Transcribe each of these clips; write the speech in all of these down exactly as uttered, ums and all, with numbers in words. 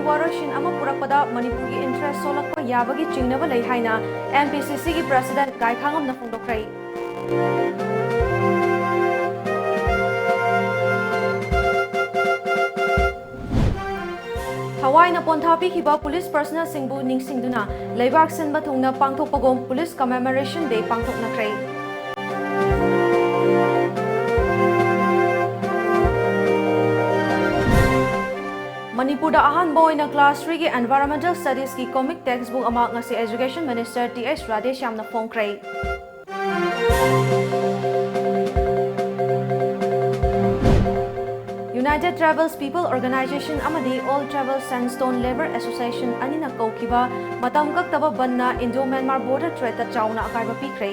ꯋꯥꯔꯣꯏꯁꯤꯟ ꯑꯃ ꯄꯨꯔꯛꯄꯗ ꯃꯅꯤꯄꯨꯔꯒꯤ interest ꯁꯣꯛꯂꯛꯄ ꯌꯥꯕꯒꯤ ꯆꯤꯡꯅꯕ ꯂꯩ ꯍꯥꯏꯅ M P C C ꯒꯤ president ꯒꯥꯏꯈꯥꯉꯝꯅ ꯐꯣꯡꯗꯣꯛꯈ꯭ꯔꯦ꯫ ꯊꯋꯥꯏꯅ ꯄꯣꯟꯊꯥ ꯄꯤꯈꯤꯕ police personnel ꯁꯤꯡꯕꯨ ꯅꯤꯡꯁꯤꯡꯗꯨꯅ ꯂꯩꯕꯥꯛ ꯁꯤꯟꯕ ꯊꯨꯡꯅ ꯄꯥꯡꯊꯣꯛꯄꯒꯨꯝ Police Commemoration Day ꯄꯥꯡꯊꯣꯛꯅꯈ꯭ꯔꯦ꯫ ꯃꯅꯤꯄꯨꯔꯗ ꯑꯍꯥꯟꯕ ꯑꯣꯏꯅ class three ꯒꯤ Environmental Studies ꯀꯤ comic textbook ꯑꯃ ꯉꯁꯤ Education Minister T H ꯔꯥꯙꯦꯁ꯭ꯌꯥꯝꯅ ꯐꯣꯡꯈ꯭ꯔꯦ꯫ United Tribals People Organization ꯑꯃꯗꯤ All Tribal Sandstone Labour Association ꯑꯅꯤꯅ ꯀꯧꯈꯤꯕ ꯃꯇꯝ ꯀꯛꯇꯕ ꯕꯟꯗꯅ Indo-Myanmar border trade ꯇ ꯆꯥꯎꯅ ꯑꯀꯥꯏꯕ ꯄꯤꯈ꯭ꯔꯦ꯫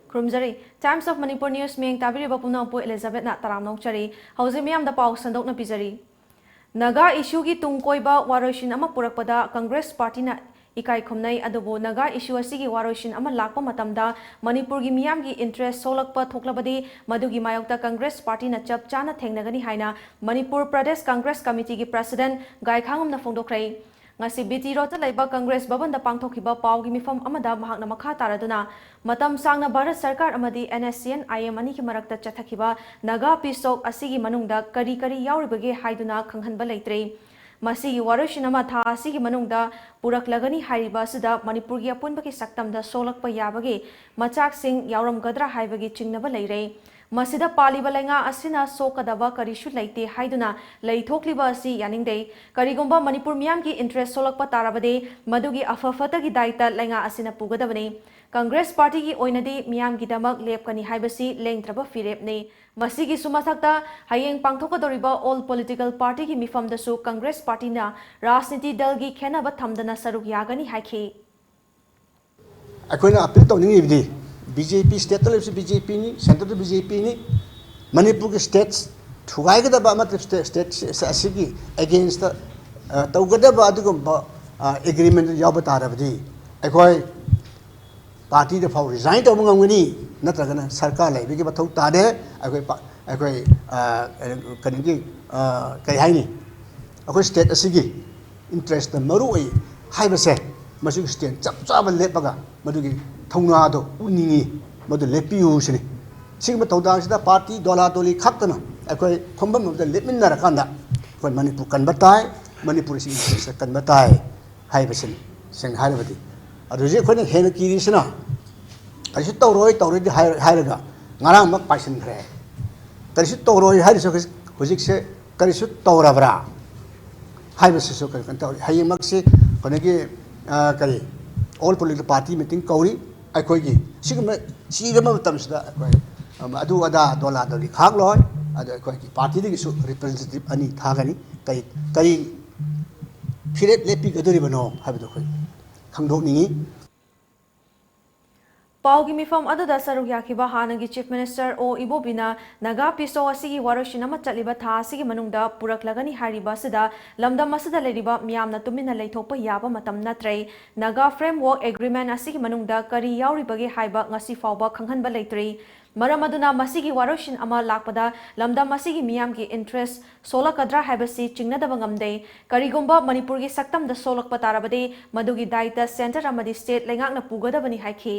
ꯈꯨꯔꯨꯝꯖꯔꯤ꯫ Times of Manipur News ꯃꯤꯠꯌꯦꯡ ꯇꯥꯕꯤꯔꯤꯕ ꯄꯨꯝꯅꯃꯛꯄꯨ Elizabeth ꯅ ꯇꯔꯥꯝꯅ ꯑꯣꯛꯆꯔꯤ꯫ ꯍꯧꯖꯤꯛ ꯃꯤꯌꯥꯝꯗ ꯄꯥꯎ ꯁꯟꯗꯣꯛꯅ ꯄꯤꯖꯔꯤ꯫ ꯅꯥꯒꯥ issue ꯒꯤ ꯇꯨꯡ ꯀꯣꯏꯕ ꯋꯥꯔꯣꯏꯁꯤꯟ ꯑꯃ ꯄꯨꯔꯛꯄꯗ Congress party ꯅ ꯏꯀꯥꯏ ꯈꯨꯝꯅꯩ, ꯑꯗꯨꯕꯨ ꯅꯥꯒꯥ issue ꯑꯁꯤꯒꯤ ꯋꯥꯔꯣꯏꯁꯤꯟ ꯑꯃ ꯂꯥꯛꯄ ꯃꯇꯝꯗ ꯃꯅꯤꯄꯨꯔꯒꯤ ꯃꯤꯌꯥꯝꯒꯤ interest ꯁꯣꯛꯂꯛꯄ ꯊꯣꯛꯂꯕꯗꯤ ꯃꯗꯨꯒꯤ ꯃꯥꯌꯣꯛꯇ Congress party ꯅ ꯆꯞ ꯆꯥꯅ ꯊꯦꯡꯅꯒꯅꯤ ꯍꯥꯏꯅ ꯃꯅꯤꯄꯨꯔ ꯄ꯭ꯔꯗꯦꯁ Congress Committee ꯒꯤ president ꯒꯥꯏꯈꯥꯉꯝꯅ ꯐꯣꯡꯗꯣꯛꯈ꯭ꯔꯦ꯫ ꯉꯁꯤ B T Road ꯇ ꯂꯩꯕ Congress ꯚꯕꯟꯗ ꯄꯥꯡꯊꯣꯛꯈꯤꯕ ꯄꯥꯎꯒꯤ ꯃꯤꯐꯝ ꯑꯃꯗ ꯃꯍꯥꯛꯅ ꯃꯈꯥ ꯇꯥꯔꯗꯨꯅ, ꯃꯇꯝ ꯁꯥꯡꯅ ꯚꯥꯔꯠ ꯁꯔꯀꯥꯔ ꯑꯃꯗꯤ N S C N I M ꯑꯅꯤꯒꯤ ꯃꯔꯛꯇ ꯆꯠꯊꯈꯤꯕ ꯅꯥꯒꯥ peace talk ꯑꯁꯤꯒꯤ ꯃꯅꯨꯡꯗ ꯀꯔꯤ ꯀꯔꯤ ꯌꯥꯎꯔꯤꯕꯒꯦ ꯍꯥꯏꯗꯨꯅ ꯈꯪꯍꯟꯕ ꯂꯩꯇ꯭ꯔꯦ꯫ ꯃꯁꯤꯒꯤ ꯋꯥꯔꯣꯏꯁꯤꯟ ꯑꯃ ꯊꯥ ꯑꯁꯤꯒꯤ ꯃꯅꯨꯡꯗ ꯄꯨꯔꯛꯂꯒꯅꯤ ꯍꯥꯏꯔꯤꯕ ꯑꯁꯤꯗ ꯃꯅꯤꯄꯨꯔꯒꯤ ꯑꯄꯨꯟꯕꯒꯤ ꯁꯛꯇꯝꯗ ꯁꯣꯛꯂꯛꯄ ꯌꯥꯕꯒꯤ ꯃꯆꯥꯛꯁꯤꯡ ꯌꯥꯎꯔꯝꯒꯗ꯭ꯔꯥ ꯍꯥꯏꯕꯒꯤ ꯆꯤꯡꯅꯕ ꯂꯩꯔꯦ꯫ ꯃꯁꯤꯗ ꯄꯥꯜꯂꯤꯕ ꯂꯩꯉꯥꯛ ꯑꯁꯤꯅ ꯁꯣꯛꯀꯗꯕ ꯀꯔꯤꯁꯨ ꯂꯩꯇꯦ ꯍꯥꯏꯗꯨꯅ ꯂꯩꯊꯣꯛꯂꯤꯕ ꯑꯁꯤ ꯌꯥꯅꯤꯡꯗꯦ꯫ ꯀꯔꯤꯒꯨꯝꯕ ꯃꯅꯤꯄꯨꯔ ꯃꯤꯌꯥꯝꯒꯤ interest ꯁꯣꯛꯂꯛꯄ ꯇꯥꯔꯕꯗꯤ ꯃꯗꯨꯒꯤ ꯑꯐ ꯐꯠꯇꯒꯤ ꯗꯥꯏꯇ ꯂꯩꯉꯥꯛ ꯑꯁꯤꯅ ꯄꯨꯒꯗꯕꯅꯤ꯫ Congress party ꯒꯤ ꯑꯣꯏꯅꯗꯤ ꯃꯤꯌꯥꯝꯒꯤꯗꯃꯛ ꯂꯦꯞꯀꯅꯤ ꯍꯥꯏꯕꯁꯤ ꯂꯦꯡꯗ꯭ꯔꯕ ꯐꯤꯔꯦꯞꯅꯤ꯫ ꯃꯁꯤꯒꯤꯁꯨ ꯃꯊꯛꯇ ꯍꯌꯦꯡ ꯄꯥꯡꯊꯣꯛꯀꯗꯧꯔꯤꯕ all political party ꯒꯤ ꯃꯤꯐꯝꯗꯁꯨ Congress party ꯅ ꯔꯥꯖꯅꯤꯇꯤ ꯗꯜꯒꯤ ꯈꯦꯟꯅꯕ ꯊꯝꯗꯅ ꯁꯔꯨꯛ ꯌꯥꯒꯅꯤ ꯍꯥꯏꯈꯤ꯫ ꯑꯩꯈꯣꯏꯅ appeal ꯇꯧꯅꯤꯡꯉꯤꯕꯗꯤ B J P state ꯇ ꯂꯩꯕꯁꯤ B J P ꯅꯤ, centre ꯗ B J P ꯅꯤ, ꯃꯅꯤꯄꯨꯔꯒꯤ states ꯊꯨꯒꯥꯏꯒꯗꯕ ꯑꯃꯗꯤ state, state ꯑꯁꯤꯒꯤ against ꯇ, ꯑ, ꯇꯧꯒꯗꯕ ꯑꯗꯨꯒꯨꯝꯕ, ꯑ, agreement ꯌꯥꯎꯕ ꯇꯥꯔꯕꯗꯤ ꯑꯩꯈꯣꯏ ꯄꯥꯔꯇꯤꯗ ꯐꯥꯎ ꯔꯤꯖꯥꯏꯟ ꯇꯧꯕ ꯉꯝꯒꯅꯤ, ꯅꯠꯇ꯭ꯔꯒꯅ ꯁꯔꯀꯥꯔ ꯂꯩꯕꯒꯤ ꯃꯊꯧ ꯇꯥꯗꯦ꯫ ꯑꯩꯈꯣꯏ ꯄꯥ-, ꯑꯩꯈꯣꯏ, ꯑ, ꯀꯩꯅꯣꯒꯤ, ꯑ, ꯀꯩ ꯍꯥꯏꯅꯤ, ꯑꯩꯈꯣꯏ ꯁ꯭ꯇꯦꯠ ꯑꯁꯤꯒꯤ ꯏꯟꯇꯔꯦꯁꯇ ꯃꯔꯨ ꯑꯣꯏ ꯍꯥꯏꯕꯁꯦ, ꯃꯁꯤꯒꯤ ꯁ꯭ꯇꯦꯟ ꯆꯞ ꯆꯥꯕ ꯂꯦꯞꯄꯒ ꯃꯗꯨꯒꯤ ꯊꯧꯅꯥꯗꯣ ꯎꯠꯅꯤꯡꯉꯤ, ꯃꯗꯨ ꯂꯦꯞꯄꯤꯌꯨ ꯁꯤꯅꯤ꯫ ꯁꯤꯒꯨꯝꯕ ꯊꯧꯗꯥꯡꯁꯤꯗ ꯄꯥꯔꯇꯤ ꯗꯣꯂꯥ ꯗꯣꯂꯤ ꯈꯥꯛꯇꯅ ꯑꯩꯈꯣꯏ ꯐꯝꯐꯝ ꯑꯃꯗ ꯂꯦꯞꯃꯤꯟꯅꯔꯀꯥꯟꯗ ꯑꯩꯈꯣꯏ ꯃꯅꯤꯄꯨꯔ ꯀꯟꯕ ꯇꯥꯏ, ꯃꯅꯤꯄꯨꯔ ꯑꯁꯤꯒꯤ ꯏꯟꯇꯔꯦꯁꯇ ꯀꯟꯕ ꯇꯥꯏ ꯍꯥꯏꯕꯁꯤꯅꯤ꯫ ꯁꯦꯡꯅ ꯍꯥꯏꯔꯕꯗꯤ, ꯑꯗꯨ ꯍꯧꯖꯤꯛ ꯑꯩꯈꯣꯏꯅ ꯍꯦꯟꯅ ꯀꯤꯔꯤꯁꯤꯅ ꯀꯔꯤꯁꯨ ꯇꯧꯔꯣꯏ, ꯇꯧꯔꯣꯏꯗꯤ ꯍꯥꯏꯔ-, ꯍꯥꯏꯔꯒ ꯉꯔꯥꯡꯃꯛ ꯄꯥꯏꯁꯤꯟꯈ꯭ꯔꯦ꯫ ꯀꯔꯤꯁꯨ ꯇꯧꯔꯣꯏ ꯍꯥꯏꯔꯤꯁꯦ ꯍꯧꯖꯤꯛ, ꯍꯧꯖꯤꯛꯁꯦ ꯀꯔꯤꯁꯨ ꯇꯧꯔꯕ꯭ꯔꯥ ꯍꯥꯏꯕꯁꯤꯁꯨ ꯀꯔꯤ ꯀꯩꯅꯣ ꯇꯧꯔꯤ꯫ ꯍꯌꯦꯡꯃꯛꯁꯤ ꯑꯩꯈꯣꯏꯒꯤ, ꯑ, ꯀꯔꯤ, all political party meeting ꯀꯧꯔꯤ꯫ ꯑꯩꯈꯣꯏꯒꯤ ꯁꯤꯒꯨꯝꯕ ꯆꯤꯔꯕ ꯃꯇꯝꯁꯤꯗ ꯑꯩꯈꯣꯏ, ꯑꯝ, ꯑꯗꯨ ꯑꯗꯥ ꯗꯣꯂꯥ ꯗꯣꯂꯤ ꯈꯥꯛꯂꯣꯏ꯫ ꯑꯗꯣ ꯑꯩꯈꯣꯏꯒꯤ ꯄꯥꯔꯇꯤꯗꯒꯤꯁꯨ ꯔꯤꯄ꯭ꯔꯖꯦꯟꯇꯦꯇꯤꯚ ꯑꯅꯤ ꯊꯥꯒꯅꯤ꯫ ꯀꯔꯤ, ꯀꯔꯤ ꯐꯤꯔꯦꯞ ꯂꯦꯞꯄꯤꯒꯗꯧꯔꯤꯕꯅꯣ ꯍꯥꯏꯕꯗꯨ ꯑꯩꯈꯣꯏ ꯈꯪꯗꯣꯛꯅꯤꯡꯉꯤ꯫ ꯄꯥꯎꯒꯤ ꯃꯤꯐꯝ ꯑꯗꯨꯗ ꯁꯔꯨꯛ ꯌꯥꯈꯤꯕ ꯍꯥꯟꯅꯒꯤ Chief Minister ꯑꯣ ꯏꯕꯣꯕꯤꯅ ꯅꯥꯒꯥ ꯄꯤꯁꯣ ꯑꯁꯤꯒꯤ ꯋꯥꯔꯣꯏꯁꯤꯟ ꯑꯃ ꯆꯠꯂꯤꯕ ꯊꯥ ꯑꯁꯤꯒꯤ ꯃꯅꯨꯡꯗ ꯄꯨꯔꯛꯂꯒꯅꯤ ꯍꯥꯏꯔꯤꯕ ꯑꯁꯤꯗ ꯂꯝꯗꯝ ꯑꯁꯤꯗ ꯂꯩꯔꯤꯕ ꯃꯤꯌꯥꯝꯅ ꯇꯨꯃꯤꯟꯅ ꯂꯩꯊꯣꯛꯄ ꯌꯥꯕ ꯃꯇꯝ ꯅꯠꯇ꯭ꯔꯦ꯫ ꯅꯥꯒꯥ Framework Agreement ꯑꯁꯤꯒꯤ ꯃꯅꯨꯡꯗ ꯀꯔꯤ ꯌꯥꯎꯔꯤꯕꯒꯦ ꯍꯥꯏꯕ ꯉꯁꯤ ꯐꯥꯎꯕ ꯈꯪꯍꯟꯕ ꯂꯩꯇ꯭ꯔꯤ꯫ ꯃꯔꯝ ꯑꯗꯨꯅ ꯃꯁꯤꯒꯤ ꯋꯥꯔꯣꯏꯁꯤꯟ ꯑꯃ ꯂꯥꯛꯄꯗ ꯂꯝꯗꯝ ꯑꯁꯤꯒꯤ ꯃꯤꯌꯥꯝꯒꯤ interest ꯁꯣꯛꯂꯛꯀꯗ꯭ꯔꯥ ꯍꯥꯏꯕꯁꯤ ꯆꯤꯡꯅꯗꯕ ꯉꯝꯗꯦ꯫ ꯀꯔꯤꯒꯨꯝꯕ ꯃꯅꯤꯄꯨꯔꯒꯤ ꯁꯛꯇꯝꯗ ꯁꯣꯛꯂꯛꯄ ꯇꯥꯔꯕꯗꯤ ꯃꯗꯨꯒꯤ ꯗꯥꯏꯇ centre ꯑꯃꯗꯤ state ꯂꯩꯉꯥꯛꯅ ꯄꯨꯒꯗꯕꯅꯤ ꯍꯥꯏꯈꯤ꯫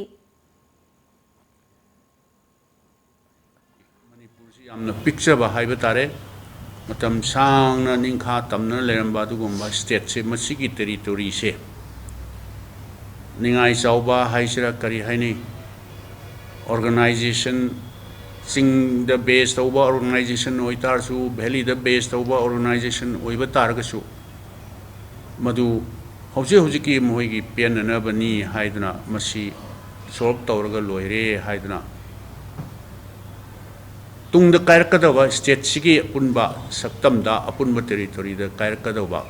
ꯃꯅꯤꯄꯨꯔꯁꯤ ꯌꯥꯝꯅ ꯄꯤꯛꯆꯕ ꯍꯥꯏꯕ ꯇꯥꯔꯦ꯫ ꯃꯇꯝ ꯁꯥꯡꯅ ꯅꯤꯡꯈꯥ ꯇꯝꯅ ꯂꯩꯔꯝꯕ ꯑꯗꯨꯒꯨꯝꯕ stateꯁꯦ, ꯃꯁꯤꯒꯤ territoryꯁꯦ ꯅꯤꯡꯉꯥꯏ ꯆꯥꯎꯕ ꯍꯥꯏꯁꯤꯔꯥ ꯀꯔꯤ ꯍꯥꯏꯅꯤ, organization, ꯆꯤꯡꯗ base ꯇꯧꯕ organization ꯑꯣꯏꯇꯥꯔꯁꯨ, valleyꯗ base ꯇꯧꯕ organization ꯑꯣꯏꯕ ꯇꯥꯔꯒꯁꯨ, ꯃꯗꯨ ꯍꯧꯖꯤꯛ ꯍꯧꯖꯤꯛꯀꯤ ꯃꯈꯣꯏꯒꯤ ꯄꯦꯟꯅꯅꯕꯅꯤ ꯍꯥꯏꯗꯨꯅ ꯃꯁꯤ solve ꯇꯧꯔꯒ ꯂꯣꯏꯔꯦ ꯍꯥꯏꯗꯨꯅ, ꯇꯨꯡꯗ ꯀꯥꯏꯔꯛꯀꯗꯕ stateꯁꯤꯒꯤ ꯑꯄꯨꯟꯕ ꯁꯛꯇꯝꯗ, ꯑꯄꯨꯟꯕ territoryꯗ ꯀꯥꯏꯔꯛꯀꯗꯧꯕ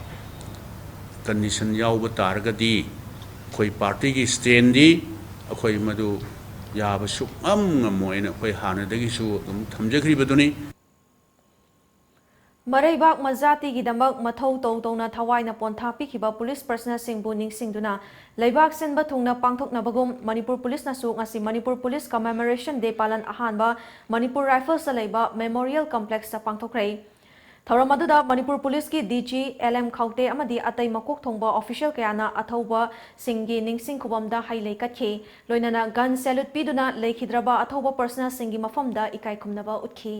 condition ꯌꯥꯎꯕ ꯇꯥꯔꯒꯗꯤ, ꯑꯩꯈꯣꯏ partyꯒꯤ standꯗꯤ ꯑꯩꯈꯣꯏ ꯃꯗꯨ ꯌꯥꯕ ꯁꯨꯛꯉꯝ ꯉꯝꯃꯣꯏꯅ ꯑꯩꯈꯣꯏ ꯍꯥꯟꯅꯗꯒꯤꯁꯨ ꯑꯗꯨꯝ ꯊꯝꯖꯈ꯭ꯔꯤꯕꯗꯨꯅꯤ꯫ ꯃꯔꯩꯕꯥꯛ ꯃꯖꯥꯇꯤꯒꯤꯗꯃꯛ ꯃꯊꯧ ꯇꯧ ꯇꯧꯅ ꯊꯋꯥꯏꯅ ꯄꯣꯟꯊꯥ ꯄꯤꯈꯤꯕ ꯄꯨꯂꯤꯁ ꯄꯔꯁꯅꯦꯜꯁꯤꯡꯕꯨ ꯅꯤꯡꯁꯤꯡꯗꯨꯅ ꯂꯩꯕꯥꯛ ꯁꯤꯟꯕ ꯊꯨꯡꯅ ꯄꯥꯡꯊꯣꯛꯅꯕꯒꯨꯝ ꯃꯅꯤꯄꯨꯔ ꯄꯨꯂꯤꯁꯅꯁꯨ ꯉꯁꯤ ꯃꯅꯤꯄꯨꯔ ꯄꯨꯂꯤꯁ ꯀꯃꯦꯃꯣꯔꯦꯁꯟ ꯗꯦ ꯄꯥꯂꯟ ꯑꯍꯥꯟꯕ ꯃꯅꯤꯄꯨꯔ ꯔꯥꯏꯐꯜꯁꯇ ꯂꯩꯕ ꯃꯦꯃꯣꯔꯤꯌꯦꯜ ꯀꯝꯄ꯭ꯂꯦꯛꯁꯇ ꯄꯥꯡꯊꯣꯛꯈ꯭ꯔꯦ꯫ ꯊꯧꯔꯝ ꯑꯗꯨꯗ ꯃꯅꯤꯄꯨꯔ ꯄꯨꯂꯤꯁꯀꯤ ꯗꯤ ꯖꯤ ꯑꯦꯜ ꯑꯦꯝ ꯈꯧꯇꯦ ꯑꯃꯗꯤ ꯑꯇꯩ ꯃꯀꯣꯛ ꯊꯣꯡꯕ ꯑꯣꯐꯤꯁꯤꯌꯦꯜ ꯀꯌꯥꯅ ꯑꯊꯧꯕꯁꯤꯡꯒꯤ ꯅꯤꯡꯁꯤꯡ ꯈꯨꯕꯝꯗ ꯍꯩ ꯂꯩ ꯀꯠꯈꯤ꯫ ꯂꯣꯏꯅꯅ ꯒꯟ ꯁꯦꯂꯨꯠ ꯄꯤꯗꯨꯅ ꯂꯩꯈꯤꯗ꯭ꯔꯕ ꯑꯊꯧꯕ ꯄꯔꯁꯅꯦꯜꯁꯤꯡꯒꯤ ꯃꯐꯝꯗ ꯏꯀꯥꯏ ꯈꯨꯝꯅꯕ ꯎꯠꯈꯤ꯫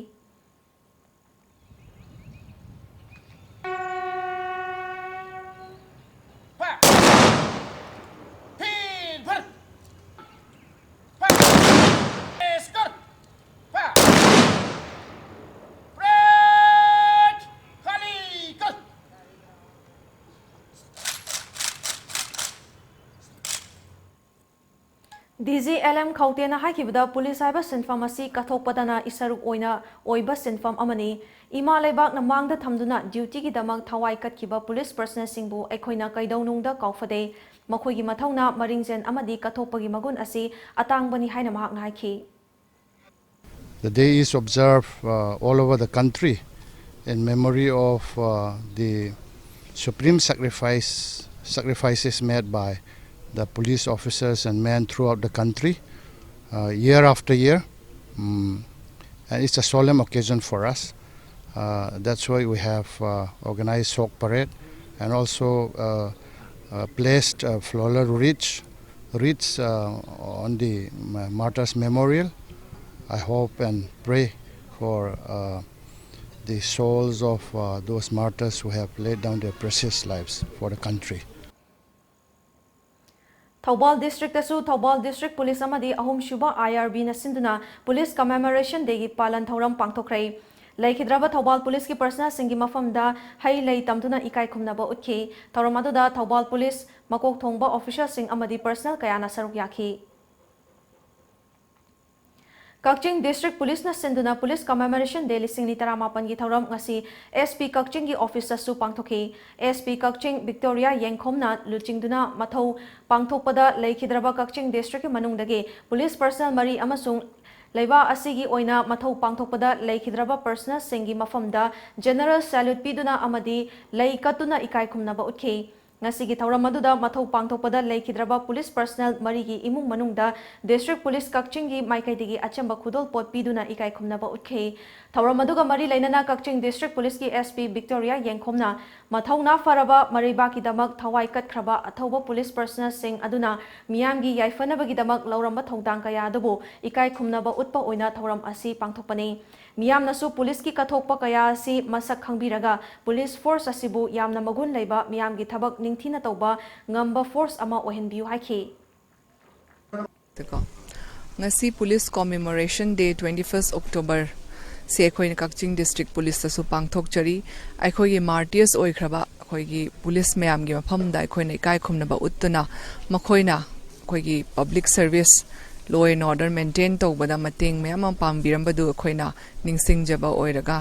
D G L M ꯈꯧꯇꯦꯅ ꯍꯥꯏꯈꯤꯕꯗ, police ꯍꯥꯏꯕ ꯁꯤꯟꯐꯝ ꯑꯁꯤ ꯀꯠꯊꯣꯛꯄꯗꯅ ꯏꯁꯔꯨꯛ ꯑꯣꯏꯅ ꯑꯣꯏꯕ ꯁꯤꯟꯐꯝ ꯑꯃꯅꯤ꯫ ꯏꯃꯥ ꯂꯩꯕꯥꯛꯅ ꯃꯥꯡꯗ ꯊꯝꯗꯨꯅ ꯗ꯭ꯌꯨꯇꯤꯒꯤꯗꯃꯛ ꯊꯋꯥꯏ ꯀꯠꯈꯤꯕ ꯄꯨꯂꯤꯁ ꯄꯔꯁꯅꯦꯜꯁꯤꯡꯕꯨ ꯑꯩꯈꯣꯏꯅ ꯀꯩꯗꯧꯅꯨꯡꯗ ꯀꯥꯎꯐꯗꯦ꯫ ꯃꯈꯣꯏꯒꯤ ꯃꯊꯧꯅꯥ, ꯃꯔꯤꯡꯖꯦꯜ ꯑꯃꯗꯤ ꯀꯠꯊꯣꯛꯄꯒꯤ ꯃꯒꯨꯟ ꯑꯁꯤ ꯑꯇꯥꯡꯕꯅꯤ ꯍꯥꯏꯅ ꯃꯍꯥꯛꯅ ꯍꯥꯏꯈꯤ꯫ The day is observed uh, all over the country in memory of uh, the supreme sacrifice, sacrifices made by the police officers and men throughout the country, uh, year after year. Mm, and it's a solemn occasion for us. Uh, that's why we have uh, organized Sok Parade and also uh, uh, placed a floral wreath, wreaths uh, on the ma- Martyrs Memorial. I hope and pray for uh, the souls of uh, those martyrs who have laid down their precious lives for the country. Thoubal ꯗꯤꯁꯇ꯭ꯔꯤꯛꯇꯁꯨ Thoubal district police ꯑꯃꯗꯤ ꯑꯍꯨꯝꯁꯨꯕ ꯑꯥꯏ R ꯕꯤꯅ ꯁꯤꯟꯗꯨꯅ police ꯀꯃꯦꯃꯣꯔꯦꯁꯟ ꯗꯦꯒꯤ ꯄꯥꯂꯟ ꯊꯧꯔꯝ ꯄꯥꯡꯊꯣꯛꯈ꯭ꯔꯦ꯫ ꯂꯩꯈꯤꯗ꯭ꯔꯕ ꯊꯧꯕꯥꯜ ꯄꯨꯂꯤꯁꯀꯤ ꯄꯔꯁꯅꯦꯜꯁꯤꯡꯒꯤ ꯃꯐꯝꯗ ꯍꯩ ꯂꯩ ꯇꯝꯗꯨꯅ ꯏꯀꯥꯏ ꯈꯨꯝꯅꯕ ꯎꯠꯈꯤ꯫ ꯊꯧꯔꯝ ꯑꯗꯨꯗ ꯊꯧꯕꯥꯜ ꯄꯨꯂꯤꯁ ꯃꯀꯣꯛ ꯊꯣꯡꯕ ꯑꯣꯐꯤꯁꯤꯌꯦꯜꯁꯤꯡ ꯑꯃꯗꯤ ꯄꯔꯁꯅꯦꯜ ꯀꯌꯥꯅ ꯁꯔꯨꯛ ꯌꯥꯈꯤ꯫ ꯀꯛꯆꯤꯡ ꯗꯤꯁꯇ꯭ꯔꯤꯛ ꯄꯨꯂꯤꯁꯅ ꯁꯤꯟꯗꯨꯅ ꯄꯨꯂꯤꯁ ꯀꯃꯦꯃꯣꯔꯦꯁꯟ ꯗꯦ ꯂꯤꯁꯤꯡ ꯑꯅꯤ ꯇꯔꯥꯃꯥꯄꯟꯒꯤ ꯊꯧꯔꯝ ꯉꯁꯤ ꯑꯦꯁ ꯄꯤ ꯀꯛꯆꯤꯡꯒꯤ ꯑꯣꯐꯤꯁꯇꯁꯨ ꯄꯥꯡꯊꯣꯛꯈꯤ꯫ ꯑꯦꯁ ꯄꯤ ꯀꯛꯆꯤꯡ ꯕꯤꯛꯇꯣꯔꯤꯌꯥ ꯌꯦꯡꯈꯣꯝꯅ ꯂꯨꯆꯤꯡꯗꯨꯅ ꯃꯊꯧ ꯄꯥꯡꯊꯣꯛꯄꯗ ꯂꯩꯈꯤꯗ꯭ꯔꯕ ꯀꯛꯆꯤꯡ ꯗꯤꯁꯇ꯭ꯔꯤꯛꯀꯤ ꯃꯅꯨꯡꯗꯒꯤ ꯄꯨꯂꯤꯁ ꯄꯔꯁꯅꯦꯜ ꯃꯔꯤ ꯑꯃꯁꯨꯡ ꯂꯩꯕꯥꯛ ꯑꯁꯤꯒꯤ ꯑꯣꯏꯅ ꯃꯊꯧ ꯄꯥꯡꯊꯣꯛꯄꯗ ꯂꯩꯈꯤꯗ꯭ꯔꯕ personnelꯁꯤꯡꯒꯤ ꯃꯐꯝꯗ general salute ꯄꯤꯗꯨꯅ ꯑꯃꯗꯤ ꯂꯩ ꯀꯠꯇꯨꯅ ꯏꯀꯥꯏ ꯈꯨꯝꯅꯕ ꯎꯠꯈꯤ꯫ ꯉꯁꯤꯒꯤ ꯊꯧꯔꯝ ꯑꯗꯨꯗ ꯃꯊꯧ ꯄꯥꯡꯊꯣꯛꯄꯗ ꯂꯩꯈꯤꯗ꯭ꯔꯕ police personnel ꯃꯔꯤꯒꯤ ꯏꯃꯨꯡ ꯃꯅꯨꯡꯗ District Police ꯀꯛꯆꯤꯡꯒꯤ ꯃꯥꯏꯀꯩꯗꯒꯤ ꯑꯆꯝꯕ ꯈꯨꯗꯣꯜꯄꯣꯠ ꯄꯤꯗꯨꯅ ꯏꯀꯥꯏ ꯈꯨꯝꯅꯕ ꯎꯠꯈꯤ꯫ ꯊꯧꯔꯝ ꯑꯗꯨꯒ ꯃꯔꯤ ꯂꯩꯅꯅ ꯀꯛꯆꯤꯡ District Policeꯀꯤ S P Victoria ꯌꯦꯡꯈꯣꯝꯅ ꯃꯊꯧꯅꯥ ꯐꯔꯕ ꯃꯔꯩꯕꯥꯛꯀꯤꯗꯃꯛ ꯊꯋꯥꯏ ꯀꯠꯈ꯭ꯔꯕ ꯑꯊꯧꯕ police personnelꯁꯤꯡ ꯑꯗꯨꯅ ꯃꯤꯌꯥꯝꯒꯤ ꯌꯥꯏꯐꯅꯕꯒꯤꯗꯃꯛ ꯂꯧꯔꯝꯕ ꯊꯧꯗꯥꯡ ꯀꯌꯥ ꯑꯗꯨꯕꯨ ꯏꯀꯥꯏ ꯈꯨꯝꯅꯕ ꯎꯠꯄ ꯑꯣꯏꯅ ꯊꯧꯔꯝ ꯑꯁꯤ ꯄꯥꯡꯊꯣꯛꯄꯅꯤ꯫ ꯃꯤꯌꯥꯝꯅꯁꯨ policeꯀꯤ ꯀꯠꯊꯣꯛꯄ ꯀꯌꯥ ꯑꯁꯤ ꯃꯁꯛ ꯈꯪꯕꯤꯔꯒ police force ꯑꯁꯤꯕꯨ ꯌꯥꯝꯅ ꯃꯒꯨꯟ ꯂꯩꯕ, ꯃꯤꯌꯥꯝꯒꯤ ꯊꯕꯛ ꯅꯤꯡꯊꯤꯅ ꯇꯧꯕ ꯉꯝꯕ force ꯑꯃ ꯑꯣꯏꯍꯟꯕꯤꯌꯨ ꯍꯥꯏꯈꯤ꯫ ꯀꯣ꯫ ꯉꯁꯤ Police Commemoration Day, twenty first October ꯁꯦ ꯑꯩꯈꯣꯏꯅ ꯀꯛꯆꯤꯡ District Policeꯇꯁꯨ ꯄꯥꯡꯊꯣꯛꯆꯔꯤ꯫ ꯑꯩꯈꯣꯏꯒꯤ martyrs ꯑꯣꯏꯈ꯭ꯔꯕ ꯑꯩꯈꯣꯏꯒꯤ police ꯃꯌꯥꯝꯒꯤ ꯃꯐꯝꯗ ꯑꯩꯈꯣꯏꯅ ꯏꯀꯥꯏ ꯈꯨꯝꯅꯕ ꯎꯠꯇꯨꯅ ꯃꯈꯣꯏꯅ ꯑꯩꯈꯣꯏꯒꯤ public service, law and order maintain ꯇꯧꯕꯗ ꯃꯇꯦꯡ ꯃꯌꯥꯝ ꯑꯃ ꯄꯥꯡꯕꯤꯔꯝꯕꯗꯨ ꯑꯩꯈꯣꯏꯅ ꯅꯤꯡꯁꯤꯡꯖꯕ ꯑꯣꯏꯔꯒ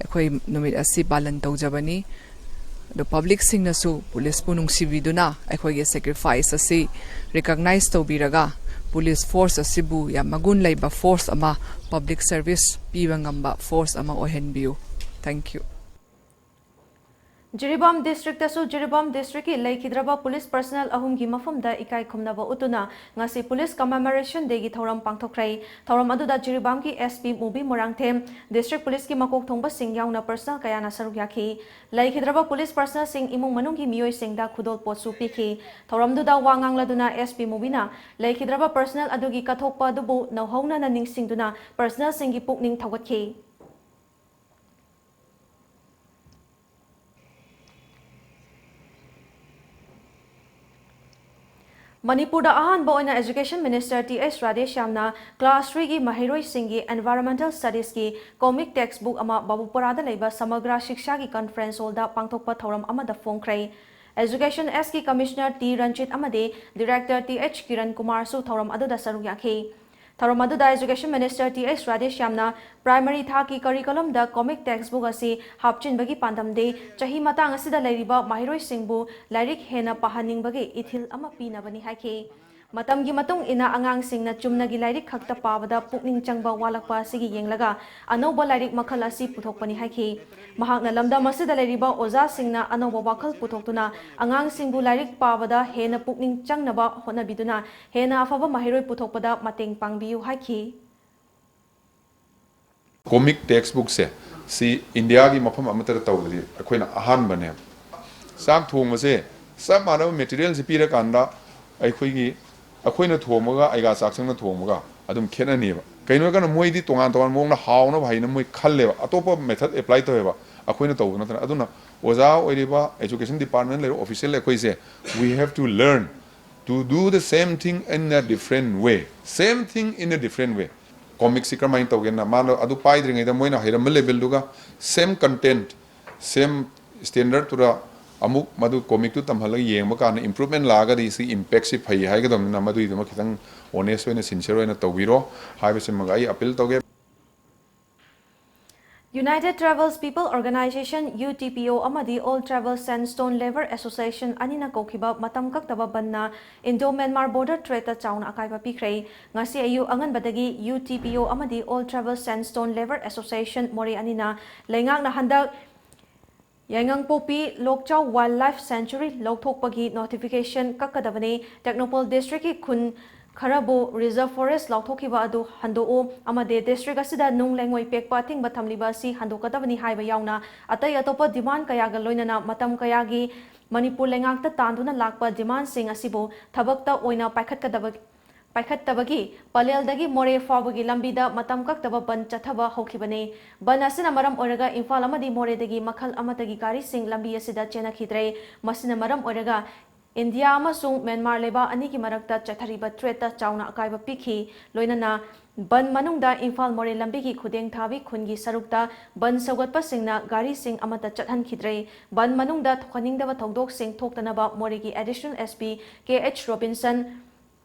ꯑꯩꯈꯣꯏ ꯅꯨꯃꯤꯠ ꯑꯁꯤ ꯄꯥꯂꯟ ꯇꯧꯖꯕꯅꯤ꯫ ꯑꯗꯣ publicꯁꯤꯡꯅꯁꯨ policeꯄꯨ ꯅꯨꯡꯁꯤꯕꯤꯗꯨꯅ ꯑꯩꯈꯣꯏꯒꯤ sacrifice ꯑꯁꯤ recognize ꯇꯧꯕꯤꯔꯒ police force ꯑꯁꯤꯕꯨ ꯌꯥꯝ ꯃꯒꯨꯟ ꯂꯩꯕ force ꯑꯃ, public service ꯄꯤꯕ ꯉꯝꯕ force ꯑꯃ ꯑꯣꯏꯍꯟꯕꯤꯌꯨ꯫ Thank you꯫ ꯖꯤꯔꯤꯕꯥꯝ Districtꯇꯁꯨ ꯖꯤꯔꯤꯕꯥꯝ Districtꯀꯤ ꯂꯩꯈꯤꯗ꯭ꯔꯕ police personnel ꯑꯍꯨꯝꯒꯤ ꯃꯐꯝꯗ ꯏꯀꯥꯏ ꯈꯨꯝꯅꯕ ꯎꯠꯇꯨꯅ ꯉꯁꯤ Police Commemoration Dayꯒꯤ ꯊꯧꯔꯝ ꯄꯥꯡꯊꯣꯛꯈ꯭ꯔꯦ꯫ ꯊꯧꯔꯝ ꯑꯗꯨꯗ ꯖꯤꯔꯤꯕꯥꯝꯒꯤ S P ꯃꯨꯕꯤ ꯃꯣꯏꯔꯥꯡꯊꯦꯝ, District Policeꯀꯤ ꯃꯀꯣꯛ ꯊꯣꯡꯕꯁꯤꯡ ꯌꯥꯎꯅ personnel ꯀꯌꯥꯅ ꯁꯔꯨꯛ ꯌꯥꯈꯤ꯫ ꯂꯩꯈꯤꯗ꯭ꯔꯕ police personnelꯁꯤꯡ ꯏꯃꯨꯡ ꯃꯅꯨꯡꯒꯤ ꯃꯤꯑꯣꯏꯁꯤꯡꯗ ꯈꯨꯗꯣꯜꯄꯣꯠꯁꯨ ꯄꯤꯈꯤ꯫ ꯊꯧꯔꯝꯗꯨꯗ ꯋꯥ ꯉꯥꯡꯂꯗꯨꯅ S P ꯃꯨꯕꯤꯅ ꯂꯩꯈꯤꯗ꯭ꯔꯕ personnel ꯑꯗꯨꯒꯤ ꯀꯠꯊꯣꯛꯄ ꯑꯗꯨꯕꯨ ꯅꯧꯍꯧꯅꯅ ꯅꯤꯡꯁꯤꯡꯗꯨꯅ personnelꯁꯤꯡꯒꯤ ꯄꯨꯛꯅꯤꯡ ꯊꯧꯒꯠꯈꯤ꯫ ꯃꯅꯤꯄꯨꯔꯗ ꯑꯍꯥꯟꯕ ꯑꯣꯏꯅ Education Minister Th Radheshyamꯅ class threeꯒꯤ ꯃꯍꯩꯔꯣꯏꯁꯤꯡꯒꯤ Environmental Studiesꯀꯤ comic textbook ꯑꯃ ꯕꯥꯕꯨꯄꯔꯥꯗ ꯂꯩꯕ ꯁꯃꯒ꯭ꯔꯥ ꯁꯤꯛꯁꯥꯒꯤ conference hallꯗ ꯄꯥꯡꯊꯣꯛꯄ ꯊꯧꯔꯝ ꯑꯃꯗ ꯐꯣꯡꯈ꯭ꯔꯦ꯫ Education Sꯀꯤ Commissioner T ꯔꯟꯖꯤꯠ ꯑꯃꯗꯤ Director Th ꯀꯤꯔꯟ ꯀꯨꯃꯥꯔꯁꯨ ꯊꯧꯔꯝ ꯑꯗꯨꯗ ꯁꯔꯨꯛ ꯌꯥꯈꯤ꯫ ꯊꯧꯔꯝ ꯑꯗꯨꯗ Education Minister Th Radheshyamꯅ primary ꯊꯥꯛꯀꯤ curriculumꯗ comic textbook ꯑꯁꯤ ꯍꯥꯞꯆꯤꯟꯕꯒꯤ ꯄꯥꯟꯗꯝꯗꯤ ꯆꯍꯤ ꯃꯇꯥꯡ ꯑꯁꯤꯗ ꯂꯩꯔꯤꯕ ꯃꯍꯩꯔꯣꯏꯁꯤꯡꯕꯨ ꯂꯥꯏꯔꯤꯛ ꯍꯦꯟꯅ ꯄꯥꯍꯟꯅꯤꯡꯕꯒꯤ ꯏꯊꯤꯜ ꯑꯃ ꯄꯤꯅꯕꯅꯤ ꯍꯥꯏꯈꯤ꯫ ꯃꯇꯝꯒꯤ ꯃꯇꯨꯡ ꯏꯟꯅ ꯑꯉꯥꯡꯁꯤꯡꯅ ꯆꯨꯝꯅꯒꯤ ꯂꯥꯏꯔꯤꯛ ꯈꯛꯇ ꯄꯥꯕꯗ ꯄꯨꯛꯅꯤꯡ ꯆꯪꯕ ꯋꯥꯠꯂꯛꯄ ꯑꯁꯤꯒꯤ ꯌꯦꯡꯂꯒ ꯑꯅꯧꯕ ꯂꯥꯏꯔꯤꯛ ꯃꯈꯜ ꯑꯁꯤ ꯄꯨꯊꯣꯛꯄꯅꯤ ꯍꯥꯏꯈꯤ꯫ ꯃꯍꯥꯛꯅ ꯂꯝꯗꯝ ꯑꯁꯤꯗ ꯂꯩꯔꯤꯕ ꯑꯣꯖꯥꯁꯤꯡꯅ ꯑꯅꯧꯕ ꯋꯥꯈꯜ ꯄꯨꯊꯣꯛꯇꯨꯅ ꯑꯉꯥꯡꯁꯤꯡꯕꯨ ꯂꯥꯏꯔꯤꯛ ꯄꯥꯕꯗ ꯍꯦꯟꯅ ꯄꯨꯛꯅꯤꯡ ꯆꯪꯅꯕ ꯍꯣꯠꯅꯕꯤꯗꯨꯅ ꯍꯦꯟꯅ ꯑꯐꯕ ꯃꯍꯩꯔꯣꯏ ꯄꯨꯊꯣꯛꯄꯗ ꯃꯇꯦꯡ ꯄꯥꯡꯕꯤꯌꯨ ꯍꯥꯏꯈꯤ꯫ Comic textbookꯁꯦ ꯁꯤ ꯏꯟꯗꯤꯌꯥꯒꯤ ꯃꯐꯝ ꯑꯃꯠꯇꯗ ꯇꯧꯕꯗꯤ ꯑꯩꯈꯣꯏꯅ ꯑꯍꯥꯟꯕꯅꯦꯕ꯫ ꯆꯥꯛ ꯊꯣꯡꯕꯁꯦ ꯆꯞ ꯃꯥꯟꯅꯕ materialꯁꯦ ꯄꯤꯔꯀꯥꯟꯗ ꯑꯩꯈꯣꯏꯒꯤ, ꯑꯩꯈꯣꯏꯅ ꯊꯣꯡꯕꯒ ꯑꯩꯒꯥ ꯆꯥꯛꯁꯪꯅ ꯊꯣꯡꯕꯒ ꯑꯗꯨꯝ ꯈꯦꯠꯅꯅꯦꯕ꯫ ꯀꯩꯅꯣ ꯍꯥꯏꯔꯀꯥꯟꯗ ꯃꯣꯏꯗꯤ ꯇꯣꯉꯥꯟ ꯇꯣꯉꯥꯟꯕ ꯃꯑꯣꯡꯗ ꯍꯥꯎꯅꯕ ꯍꯩꯅ ꯃꯣꯏ ꯈꯜꯂꯦꯕ, ꯑꯇꯣꯞꯄ method apply ꯇꯧꯋꯦꯕ, ꯑꯩꯈꯣꯏꯅ ꯇꯧꯕ ꯅꯠꯇꯅ꯫ ꯑꯗꯨꯅ ꯑꯣꯖꯥ ꯑꯣꯏꯔꯤꯕ education department ꯂꯩꯔꯤꯕ official ꯑꯩꯈꯣꯏꯁꯦ, we have to learn to do the same thing in a different way, same thing in a different way꯫ Comicꯁꯤ ꯀꯔꯝꯍꯥꯏꯅ ꯇꯧꯒꯦꯅ ꯃꯥꯅ ꯑꯗꯨ ꯄꯥꯏꯗ꯭ꯔꯤꯉꯩꯗ ꯃꯣꯏꯅ ꯍꯩꯔꯝꯕ levelꯗꯨꯒ same content, same standardꯇꯨꯗ ꯑꯃꯨꯛ ꯃꯗꯨ comicꯇꯨ ꯇꯝꯍꯜꯂꯒ ꯌꯦꯡꯕ ꯀꯥꯟꯗ improvement ꯂꯥꯛꯑꯒꯗꯤ ꯁꯤ impactꯁꯤ ꯐꯩ ꯍꯥꯏꯒꯗꯕꯅꯤꯅ ꯃꯗꯨꯒꯤꯗꯃꯛ ꯈꯤꯇꯪ honest ꯑꯣꯏꯅ sincere ꯑꯣꯏꯅ ꯇꯧꯕꯤꯔꯣ ꯍꯥꯏꯕꯁꯤꯃꯒ ꯑꯩ appeal ꯇꯧꯒꯦ꯫ United Tribals People Organization, UTPO, ꯑꯃꯗꯤ All Tribal Sandstone Labour Association ꯑꯅꯤꯅ ꯀꯧꯈꯤꯕ ꯃꯇꯝ ꯀꯛꯇꯕ ꯕꯟꯅ Indo-Myanmar border tradeꯇ ꯆꯥꯎꯅ ꯑꯀꯥꯏꯕ ꯄꯤꯈ꯭ꯔꯦ꯫ ꯉꯁꯤ ꯑꯌꯨꯛ ꯑꯉꯟꯕꯗꯒꯤ UTPO ꯑꯃꯗꯤ All Tribal Sandstone Labour Association ꯃꯣꯔꯦ ꯑꯅꯤꯅ ꯂꯩꯉꯥꯛꯅ ꯍꯟꯗꯛ ꯌꯥꯏꯉꯪꯄꯣꯛꯄꯤ ꯂꯣꯛꯆꯥꯎ Wildlife Sanctuary ꯂꯧꯊꯣꯛꯄꯒꯤ notification ꯀꯛꯀꯗꯕꯅꯤ꯫ ꯇꯦꯡꯅꯧꯄꯜ districtꯀꯤ ꯈꯨꯟ ꯈꯔꯕꯨ reserve forest ꯂꯥꯎꯊꯣꯛꯈꯤꯕ ꯑꯗꯨ ꯍꯟꯗꯣꯛꯎ ꯑꯃꯗꯤ district ꯑꯁꯤꯗ ꯅꯨꯡ ꯂꯩꯉꯣꯏ ꯄꯦꯛꯄ ꯑꯊꯤꯡꯕ ꯊꯝꯂꯤꯕ ꯑꯁꯤ ꯍꯟꯗꯣꯛꯀꯗꯕꯅꯤ ꯍꯥꯏꯕ ꯌꯥꯎꯅ ꯑꯇꯩ ꯑꯇꯣꯞꯄ demand ꯀꯌꯥꯒ ꯂꯣꯏꯅꯅ ꯃꯇꯝ ꯀꯌꯥꯒꯤ ꯃꯅꯤꯄꯨꯔ ꯂꯩꯉꯥꯛꯇ ꯇꯥꯟꯗꯨꯅ ꯂꯥꯛꯄ demandꯁꯤꯡ ꯑꯁꯤꯕꯨ ꯊꯕꯛꯇ ꯑꯣꯏꯅ ꯄꯥꯏꯈꯠꯀꯗꯕ ꯄꯥꯏꯈꯠꯇꯕꯒꯤ ꯄꯂꯦꯜꯗꯒꯤ ꯃꯣꯔꯦ ꯐꯥꯎꯕꯒꯤ ꯂꯝꯕꯤꯗ ꯃꯇꯝ ꯀꯛꯇꯕ ꯕꯟ ꯆꯠꯊꯕ ꯍꯧꯈꯤꯕꯅꯤ꯫ ꯕꯟ ꯑꯁꯤꯅ ꯃꯔꯝ ꯑꯣꯏꯔꯒ ꯏꯝꯐꯥꯜ ꯑꯃꯗꯤ ꯃꯣꯔꯦꯗꯒꯤ ꯃꯈꯜ ꯑꯃꯠꯇꯒꯤ ꯒꯥꯔꯤꯁꯤꯡ ꯂꯝꯕꯤ ꯑꯁꯤꯗ ꯆꯦꯟꯅꯈꯤꯗ꯭ꯔꯦ꯫ ꯃꯁꯤꯅ ꯃꯔꯝ ꯑꯣꯏꯔꯒ ꯏꯟꯗꯤꯌꯥ ꯑꯃꯁꯨꯡ ꯃ꯭ꯌꯥꯟꯃꯥꯔ ꯂꯩꯕꯥꯛ ꯑꯅꯤꯒꯤ ꯃꯔꯛꯇ ꯆꯠꯊꯔꯤꯕ tradeꯇ ꯆꯥꯎꯅ ꯑꯀꯥꯏꯕ ꯄꯤꯈꯤ꯫ ꯂꯣꯏꯅꯅ ꯕꯟ ꯃꯅꯨꯡꯗ ꯏꯝꯐꯥꯜ ꯃꯣꯔꯦ ꯂꯝꯕꯤꯒꯤ ꯈꯨꯗꯦꯡ ꯊꯥꯕꯤ ꯈꯨꯟꯒꯤ ꯁꯔꯨꯛꯇ ꯕꯟ ꯁꯧꯒꯠꯄꯁꯤꯡꯅ ꯒꯥꯔꯤꯁꯤꯡ ꯑꯃꯠꯇ ꯆꯠꯍꯟꯈꯤꯗ꯭ꯔꯦ꯫ ꯕꯟ ꯃꯅꯨꯡꯗ ꯊꯣꯛꯍꯟꯅꯤꯡꯗꯕ ꯊꯧꯗꯣꯛꯁꯤꯡ ꯊꯣꯛꯇꯅꯕ ꯃꯣꯔꯦꯒꯤ Additional SP ꯀꯦ ꯑꯩꯆ ꯔꯣꯕꯤꯟꯁꯟ,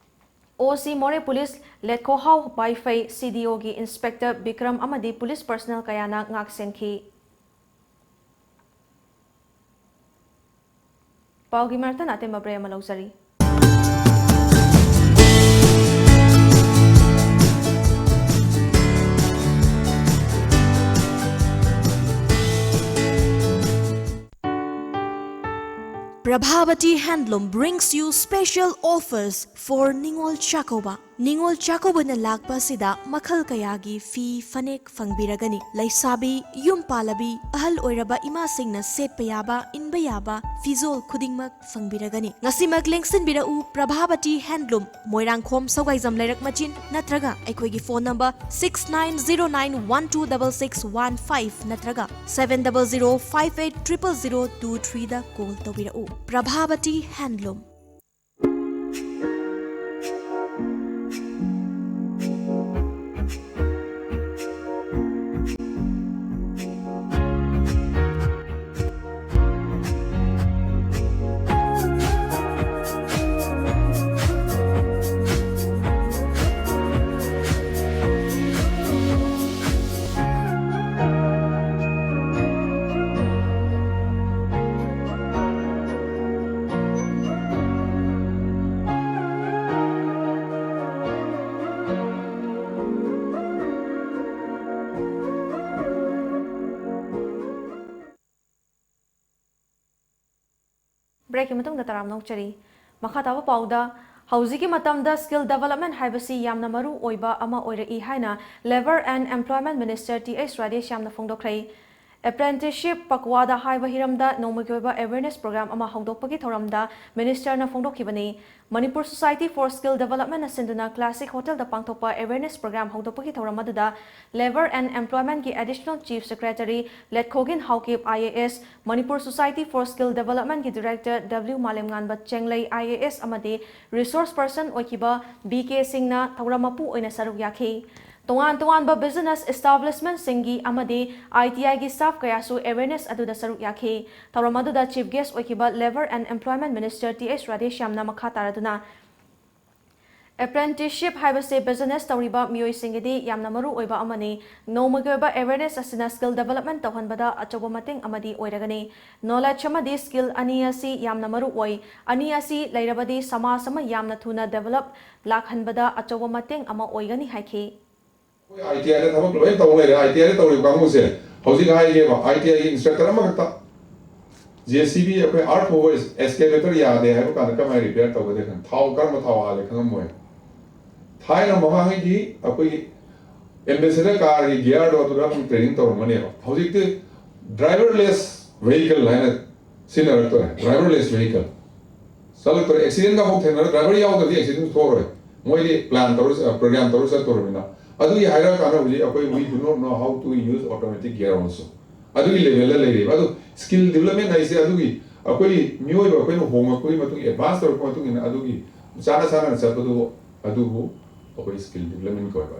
ꯑꯣ ꯁꯤ ꯃꯣꯔꯦ ꯄꯨꯂꯤꯁ ꯂꯦꯠꯈꯣꯍꯥꯎ ꯕꯥꯏꯐꯩ, ꯁꯤ ꯗꯤ ꯑꯣꯒꯤ ꯏꯟꯁꯄꯦꯛꯇꯔ ꯕꯤꯀ꯭ꯔꯝ ꯑꯃꯗꯤ ꯄꯨꯂꯤꯁ personnel ꯀꯌꯥꯅ ꯉꯥꯛ ꯁꯦꯟꯈꯤ꯫ ꯄꯥꯎꯒꯤ ꯃꯔꯛꯇ ꯑꯇꯦꯟꯕ break ꯑꯃ ꯂꯧꯖꯔꯤ꯫ Prabhavati Handloom brings you special offers for Ningol Chakkouba. ꯅꯤꯉꯣꯜ ꯆꯥꯛꯀꯧꯕꯅ ꯂꯥꯛꯄ ꯑꯁꯤꯗ ꯃꯈꯜ ꯀꯌꯥꯒꯤ ꯐꯤ ꯐꯅꯦꯛ ꯐꯪꯕꯤꯔꯒꯅꯤ꯫ ꯂꯩꯁꯥꯕꯤ, ꯌꯨꯝ ꯄꯥꯜꯂꯕꯤ, ꯑꯍꯜ ꯑꯣꯏꯔꯕ ꯏꯃꯥꯁꯤꯡꯅ ꯁꯦꯠꯄ ꯌꯥꯕ, ꯏꯟꯕ ꯌꯥꯕ ꯐꯤꯖꯣꯜ ꯈꯨꯗꯤꯡꯃꯛ ꯐꯪꯕꯤꯔꯒꯅꯤ꯫ ꯉꯁꯤꯃꯛ ꯂꯦꯡꯁꯤꯟꯕꯤꯔꯛꯎ ꯄ꯭ꯔꯚꯥꯕꯇꯤ ꯍꯦꯟꯗꯂꯨꯝ, ꯃꯣꯏꯔꯥꯡꯈꯣꯝ ꯁꯧꯒꯥꯏꯖꯝ ꯂꯩꯔꯛ ꯃꯆꯤꯟ ꯅꯠꯇ꯭ꯔꯒ ꯑꯩꯈꯣꯏꯒꯤ phone number six nine zero nine one two double six one five ꯅꯠꯇ꯭ꯔꯒ seven double zero five eight triple zero two threeꯗ call ꯇꯧꯕꯤꯔꯛꯎ꯫ ꯄ꯭ꯔꯚꯥꯕꯇꯤ ꯍꯦꯟꯗꯂꯨꯝ꯫ Breakꯀꯤ ꯃꯇꯨꯡꯗ ꯇꯔꯥꯝꯅ ꯑꯣꯛꯆꯔꯤ꯫ ꯃꯈꯥ ꯇꯥꯕ ꯄꯥꯎꯗ, ꯍꯧꯖꯤꯛꯀꯤ ꯃꯇꯝꯗ skill development ꯍꯥꯏꯕꯁꯤ ꯌꯥꯝꯅ ꯃꯔꯨ ꯑꯣꯏꯕ ꯑꯃ ꯑꯣꯏꯔꯛꯏ ꯍꯥꯏꯅ Labour and Employment Minister T H ꯔꯥꯙꯦꯁ꯭ꯌꯥꯝꯅ ꯐꯣꯡꯗꯣꯛꯈ꯭ꯔꯦ꯫ Apprenticeship ꯄꯛꯋꯥꯗ ꯍꯥꯏꯕ ꯍꯤꯔꯝꯗ ꯅꯣꯡꯃꯒꯤ ꯑꯣꯏꯕ awareness program ꯑꯃ ꯍꯧꯗꯣꯛꯄꯒꯤ ꯊꯧꯔꯝꯗ ministerꯅ ꯐꯣꯡꯗꯣꯛꯈꯤꯕꯅꯤ꯫ Manipur Society for Skill Developmentꯅ ꯁꯤꯟꯗꯨꯅ Classic Hotelꯗ ꯄꯥꯡꯊꯣꯛꯄ awareness program ꯍꯧꯗꯣꯛꯄꯒꯤ ꯊꯧꯔꯝ ꯑꯗꯨꯗ Labour and Employmentꯀꯤ Additional Chief Secretary ꯂꯦꯠꯈꯣꯒꯤꯟ Haokip, I A S, Manipur Society for Skill Developmentꯀꯤ Director W ꯃꯥꯂꯦꯝꯉꯥꯟꯕ ꯆꯦꯡꯂꯩ, I A S, ꯑꯃꯗꯤ resource person ꯑꯣꯏꯈꯤꯕ ꯕꯤ ꯀꯦ ꯁꯤꯡꯅ ꯊꯧꯔꯝ ꯃꯄꯨ ꯑꯣꯏꯅ ꯁꯔꯨꯛ ꯌꯥꯈꯤ꯫ ꯇꯣꯉꯥꯟ ꯇꯣꯉꯥꯟꯕ business establishmentꯁꯤꯡꯒꯤ ꯑꯃꯗꯤ I T Iꯒꯤ staff ꯀꯌꯥꯁꯨ awareness ꯑꯗꯨꯗ ꯁꯔꯨꯛ ꯌꯥꯈꯤ꯫ ꯊꯧꯔꯝ ꯑꯗꯨꯗ chief guest ꯑꯣꯏꯈꯤꯕ Labour and Employment Minister T H ꯔꯥꯙꯦꯁ꯭ꯌꯥꯝꯅ ꯃꯈꯥ ꯇꯥꯔꯗꯨꯅ, Apprenticeship ꯍꯥꯏꯕꯁꯤ business ꯇꯧꯔꯤꯕ ꯃꯤꯑꯣꯏꯁꯤꯡꯒꯤꯗꯤ ꯌꯥꯝꯅ ꯃꯔꯨ ꯑꯣꯏꯕ ꯑꯃꯅꯤ꯫ ꯅꯣꯡꯃꯒꯤ ꯑꯣꯏꯕ awareness ꯑꯁꯤꯅ skill development ꯇꯧꯍꯟꯕꯗ ꯑꯆꯧꯕ ꯃꯇꯦꯡ ꯑꯃꯗꯤ ꯑꯣꯏꯔꯒꯅꯤ꯫ Knowledge ꯑꯃꯗꯤ skill ꯑꯅꯤ ꯑꯁꯤ ꯌꯥꯝꯅ ꯃꯔꯨ ꯑꯣꯏ꯫ ꯑꯅꯤ ꯑꯁꯤ ꯂꯩꯔꯕꯗꯤ ꯁꯃꯥꯖ ꯑꯃ ꯌꯥꯝꯅ ꯊꯨꯅ develop ꯂꯥꯛꯍꯟꯕꯗ ꯑꯆꯧꯕ ꯃꯇꯦꯡ ꯑꯃ ꯑꯣꯏꯒꯅꯤ ꯍꯥꯏꯈꯤ꯫ ꯑꯩꯈꯣꯏ I T Iꯗ ꯊꯕꯛ ꯂꯣꯏ ꯇꯧ ꯂꯩꯔꯦ꯫ I T Iꯗ ꯇꯧꯔꯤꯕ ꯀꯥꯡꯕꯨꯁꯦ ꯍꯧꯖꯤꯛ ꯍꯥꯏꯒꯦꯕ, I T Iꯒꯤ instructor ꯑꯃꯈꯛꯇ, ꯖꯦ ꯁꯤ ꯕꯤ ꯑꯩꯈꯣꯏ ꯑꯥꯔꯊ ꯃꯨꯚꯔ ꯑꯦꯛꯁꯀꯦꯚꯦꯇꯔ ꯌꯥꯗꯦ ꯍꯥꯏꯕ ꯀꯥꯟꯗ ꯀꯃꯥꯏꯅ ꯔꯤꯄꯤꯌꯔ ꯇꯧꯒꯗꯦ ꯈꯪ ꯊꯥꯎ ꯀꯔꯝꯕ ꯊꯥꯎ ꯍꯥꯜꯂꯦ ꯈꯪꯉꯝꯃꯣꯏ꯫ ꯊꯥꯏꯅ ꯃꯃꯥꯡꯉꯩꯒꯤ ꯑꯩꯈꯣꯏꯒꯤ ꯑꯦꯝꯕꯦꯁꯦꯗꯔ ꯀꯥꯔꯒꯤ ꯒꯤꯌꯥꯔꯗꯣ ꯑꯗꯨꯗ ꯑꯗꯨꯝ ꯇ꯭ꯔꯦꯅꯤꯡ ꯇꯧꯔꯝꯒꯅꯦꯕ꯫ ꯍꯧꯖꯤꯛꯇꯤ ꯗ꯭ꯔꯥꯏꯚꯔꯂꯦꯁ ꯚꯦꯍꯤꯀꯜ ꯍꯥꯏꯅ ꯁꯤꯖꯤꯟꯅꯔꯛꯇꯣꯔꯦ꯫ ꯗ꯭ꯔꯥꯏꯚꯔꯂꯦꯁ ꯚꯦꯍꯤꯀꯜ ꯆꯠꯂꯛꯇꯣꯔꯦ꯫ ꯑꯦꯛꯁꯤꯗꯦꯟꯒ ꯍꯧ ꯊꯦꯡꯅꯔ ꯗ꯭ꯔꯥꯏꯚꯔ ꯌꯥꯎꯗ꯭ꯔꯗꯤ ꯑꯦꯛꯁꯤꯗꯦꯟ ꯊꯣꯛꯑꯔꯣꯏ꯫ ꯃꯣꯏꯗꯤ ꯄ꯭ꯂꯥꯟ ꯇꯧꯔ ꯄ꯭ꯔꯣꯒ꯭ꯔꯥꯝ ꯇꯧꯔ ꯆꯠꯇꯣꯔꯃꯤꯅ꯫ ꯑꯗꯨꯒꯤ ꯍꯥꯏꯔꯀꯥꯟꯗ ꯍꯧꯖꯤꯛ ꯑꯩꯈꯣꯏ we do not know how to use automatic gear also꯫ ꯑꯗꯨꯒꯤ ꯂꯦꯚꯦꯜꯗ ꯂꯩꯔꯦꯕ꯫ ꯑꯗꯨ ꯁ꯭ꯀꯤꯜ ꯗꯤꯕꯂꯞꯃꯦꯟ ꯍꯥꯏꯁꯦ ꯑꯗꯨꯒꯤ ꯑꯩꯈꯣꯏ ꯃꯤꯑꯣꯏꯕ ꯑꯩꯈꯣꯏꯅ ꯍꯣꯡꯉꯛꯄꯒꯤ ꯃꯇꯨꯡ ꯑꯦꯗꯚꯥꯟꯁ ꯇꯧꯔꯛꯄ ꯃꯇꯨꯡ ꯏꯟꯅ ꯑꯗꯨꯒꯤ ꯆꯥꯅ ꯆꯥꯅꯅ ꯆꯠꯄꯗꯨ ꯑꯗꯨꯕꯨ ꯑꯩꯈꯣꯏ ꯁ꯭ꯀꯤꯜ ꯗꯤꯕꯂꯞꯃꯦꯟ ꯀꯧꯋꯦꯕ꯫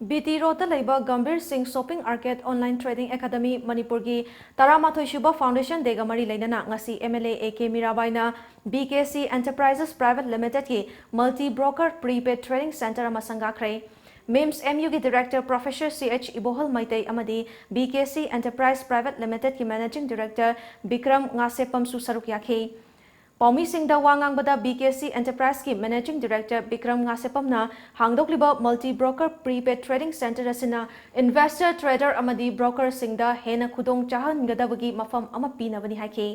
ꯕꯤ ꯇꯤ ꯔꯣꯗꯇ ꯂꯩꯕ Gambhir Singh shopping arcade online trading academy ꯃꯅꯤꯄꯨꯔꯒꯤ ꯇꯔꯥꯃꯥꯊꯣꯏ ꯁꯨꯕ ꯐꯥꯎꯟꯗꯦꯁꯟ ꯗꯦꯒ ꯃꯔꯤ ꯂꯩꯅꯅ ꯉꯁꯤ M L A A K ꯃꯤꯔꯥꯕꯥꯏꯅ B K C enterprises private ꯂꯤꯃꯤꯇꯦꯗꯀꯤ multi broker prepaid trading centre ꯑꯃ ꯁꯪꯒꯥꯈ꯭ꯔꯦ꯫ ꯃꯤꯝꯁ ꯑꯦꯝ ꯌꯨꯒꯤ director professor C H Ibohal Meitei ꯑꯃꯗꯤ B K C enterprise private ꯂꯤꯃꯤꯇꯦꯗꯀꯤ ꯃꯦꯅꯦꯖꯤꯡ ꯗꯤꯔꯦꯛꯇꯔ ꯕꯤꯀ꯭ꯔꯝ ꯉꯥꯁꯦꯞꯄꯝꯁꯨ ꯁꯔꯨꯛ ꯌꯥꯈꯤ꯫ ꯄꯥꯎꯃꯤꯁꯤꯡꯗ ꯋꯥ ꯉꯥꯡꯕꯗ ꯕꯤ ꯀꯦ ꯁꯤ ꯑꯦꯟꯇꯔꯄ꯭ꯔꯥꯏꯖꯀꯤ ꯃꯦꯅꯦꯖꯤꯡ ꯗꯤꯔꯦꯛꯇꯔ ꯕꯤꯀ꯭ꯔꯝ ꯉꯥꯁꯦꯞꯄꯝꯅ ꯍꯥꯡꯗꯣꯛꯂꯤꯕ multi broker prepaid trading centre ꯑꯁꯤꯅ ꯏꯟꯚꯦꯁꯇꯔ, ꯇ꯭ꯔꯦꯗꯔ ꯑꯃꯗꯤ ꯕ꯭ꯔꯣꯀꯔꯁꯤꯡꯗ ꯍꯦꯟꯅ ꯈꯨꯗꯣꯡ ꯆꯥꯍꯟꯒꯗꯕꯒꯤ ꯃꯐꯝ ꯑꯃ ꯄꯤꯅꯕꯅꯤ ꯍꯥꯏꯈꯤ꯫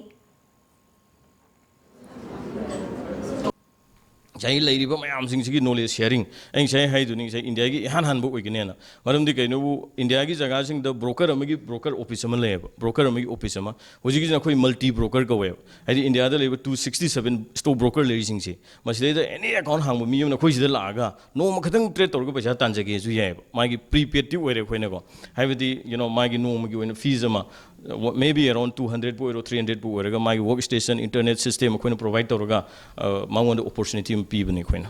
ꯉꯁꯥꯏꯒꯤ ꯂꯩꯔꯤꯕ ꯃꯌꯥꯝꯁꯤꯡꯁꯤꯒꯤ ꯅꯣꯂꯦꯖ ꯁꯤꯌꯥꯔꯤꯡ, ꯑꯩ ꯉꯁꯥꯏ ꯍꯥꯏꯗꯨꯅꯤ, ꯉꯁꯥꯏ ꯏꯟꯗꯤꯌꯥꯒꯤ ꯏꯍꯥꯟ ꯍꯥꯟꯕ ꯑꯣꯏꯒꯅꯦꯅ꯫ ꯃꯔꯝꯗꯤ ꯀꯩꯅꯣꯕꯨ, ꯏꯟꯗꯤꯌꯥꯒꯤ ꯖꯒꯥꯁꯤꯡꯗ ꯕ꯭ꯔꯣꯀꯔ ꯑꯃꯒꯤ ꯕ꯭ꯔꯣꯀꯔ ꯑꯣꯐꯤꯁ ꯑꯃ ꯂꯩꯌꯦꯕ, ꯕ꯭ꯔꯣꯀꯔ ꯑꯃꯒꯤ ꯑꯣꯐꯤꯁ ꯑꯃ꯫ ꯍꯧꯖꯤꯛꯀꯤꯁꯤꯅ ꯑꯩꯈꯣꯏ ꯃꯜꯇꯤ ꯕ꯭ꯔꯣꯀꯔ ꯀꯧꯋꯦꯕ꯫ ꯍꯥꯏꯗꯤ ꯏꯟꯗꯤꯌꯥꯗ ꯂꯩꯕ two sixty seven stock broker ꯂꯩꯔꯤꯁꯤꯡꯁꯦ, ꯃꯁꯤꯗꯩꯗ ꯑꯦꯅꯤ ꯑꯦꯀꯥꯎꯟ ꯍꯥꯡꯕ ꯃꯤ ꯑꯃꯅ ꯑꯩꯈꯣꯏ ꯁꯤꯗ ꯂꯥꯛꯑꯒ ꯅꯣꯡꯃ ꯈꯛꯇꯪ ꯇ꯭ꯔꯦꯗ ꯇꯧꯔꯒ ꯄꯩꯁꯥ ꯇꯥꯟꯖꯒꯦꯁꯨ ꯌꯥꯏꯑꯕ꯫ ꯃꯥꯒꯤ ꯄ꯭ꯔꯤꯄꯦꯗꯇꯤ ꯑꯣꯏꯔꯦ ꯑꯩꯈꯣꯏꯅꯀꯣ꯫ ꯍꯥꯏꯕꯗꯤ, you know, ꯃꯥꯒꯤ ꯅꯣꯡꯃꯒꯤ ꯑꯣꯏꯅ ꯐꯤꯁ ꯑꯃ, maybe around two hundred ꯄꯨ ꯑꯣꯏꯔꯣ, three hundred ꯄꯨ ꯑꯣꯏꯔꯒ, ꯃꯥꯒꯤ ꯋꯔꯛ ꯁ꯭ꯇꯦꯁꯟ, ꯏꯟꯇꯔꯅꯦꯠ ꯁꯤꯁꯇꯦꯝ ꯑꯩꯈꯣꯏꯅ ꯄ꯭ꯔꯣꯚꯥꯏꯗ ꯇꯧꯔꯒ, ꯑ, ꯃꯉꯣꯟꯗ ꯑꯣꯄꯣꯔꯆꯨꯅꯤꯇꯤ ꯑꯃ ꯄꯤꯕꯅꯤ ꯑꯩꯈꯣꯏꯅ꯫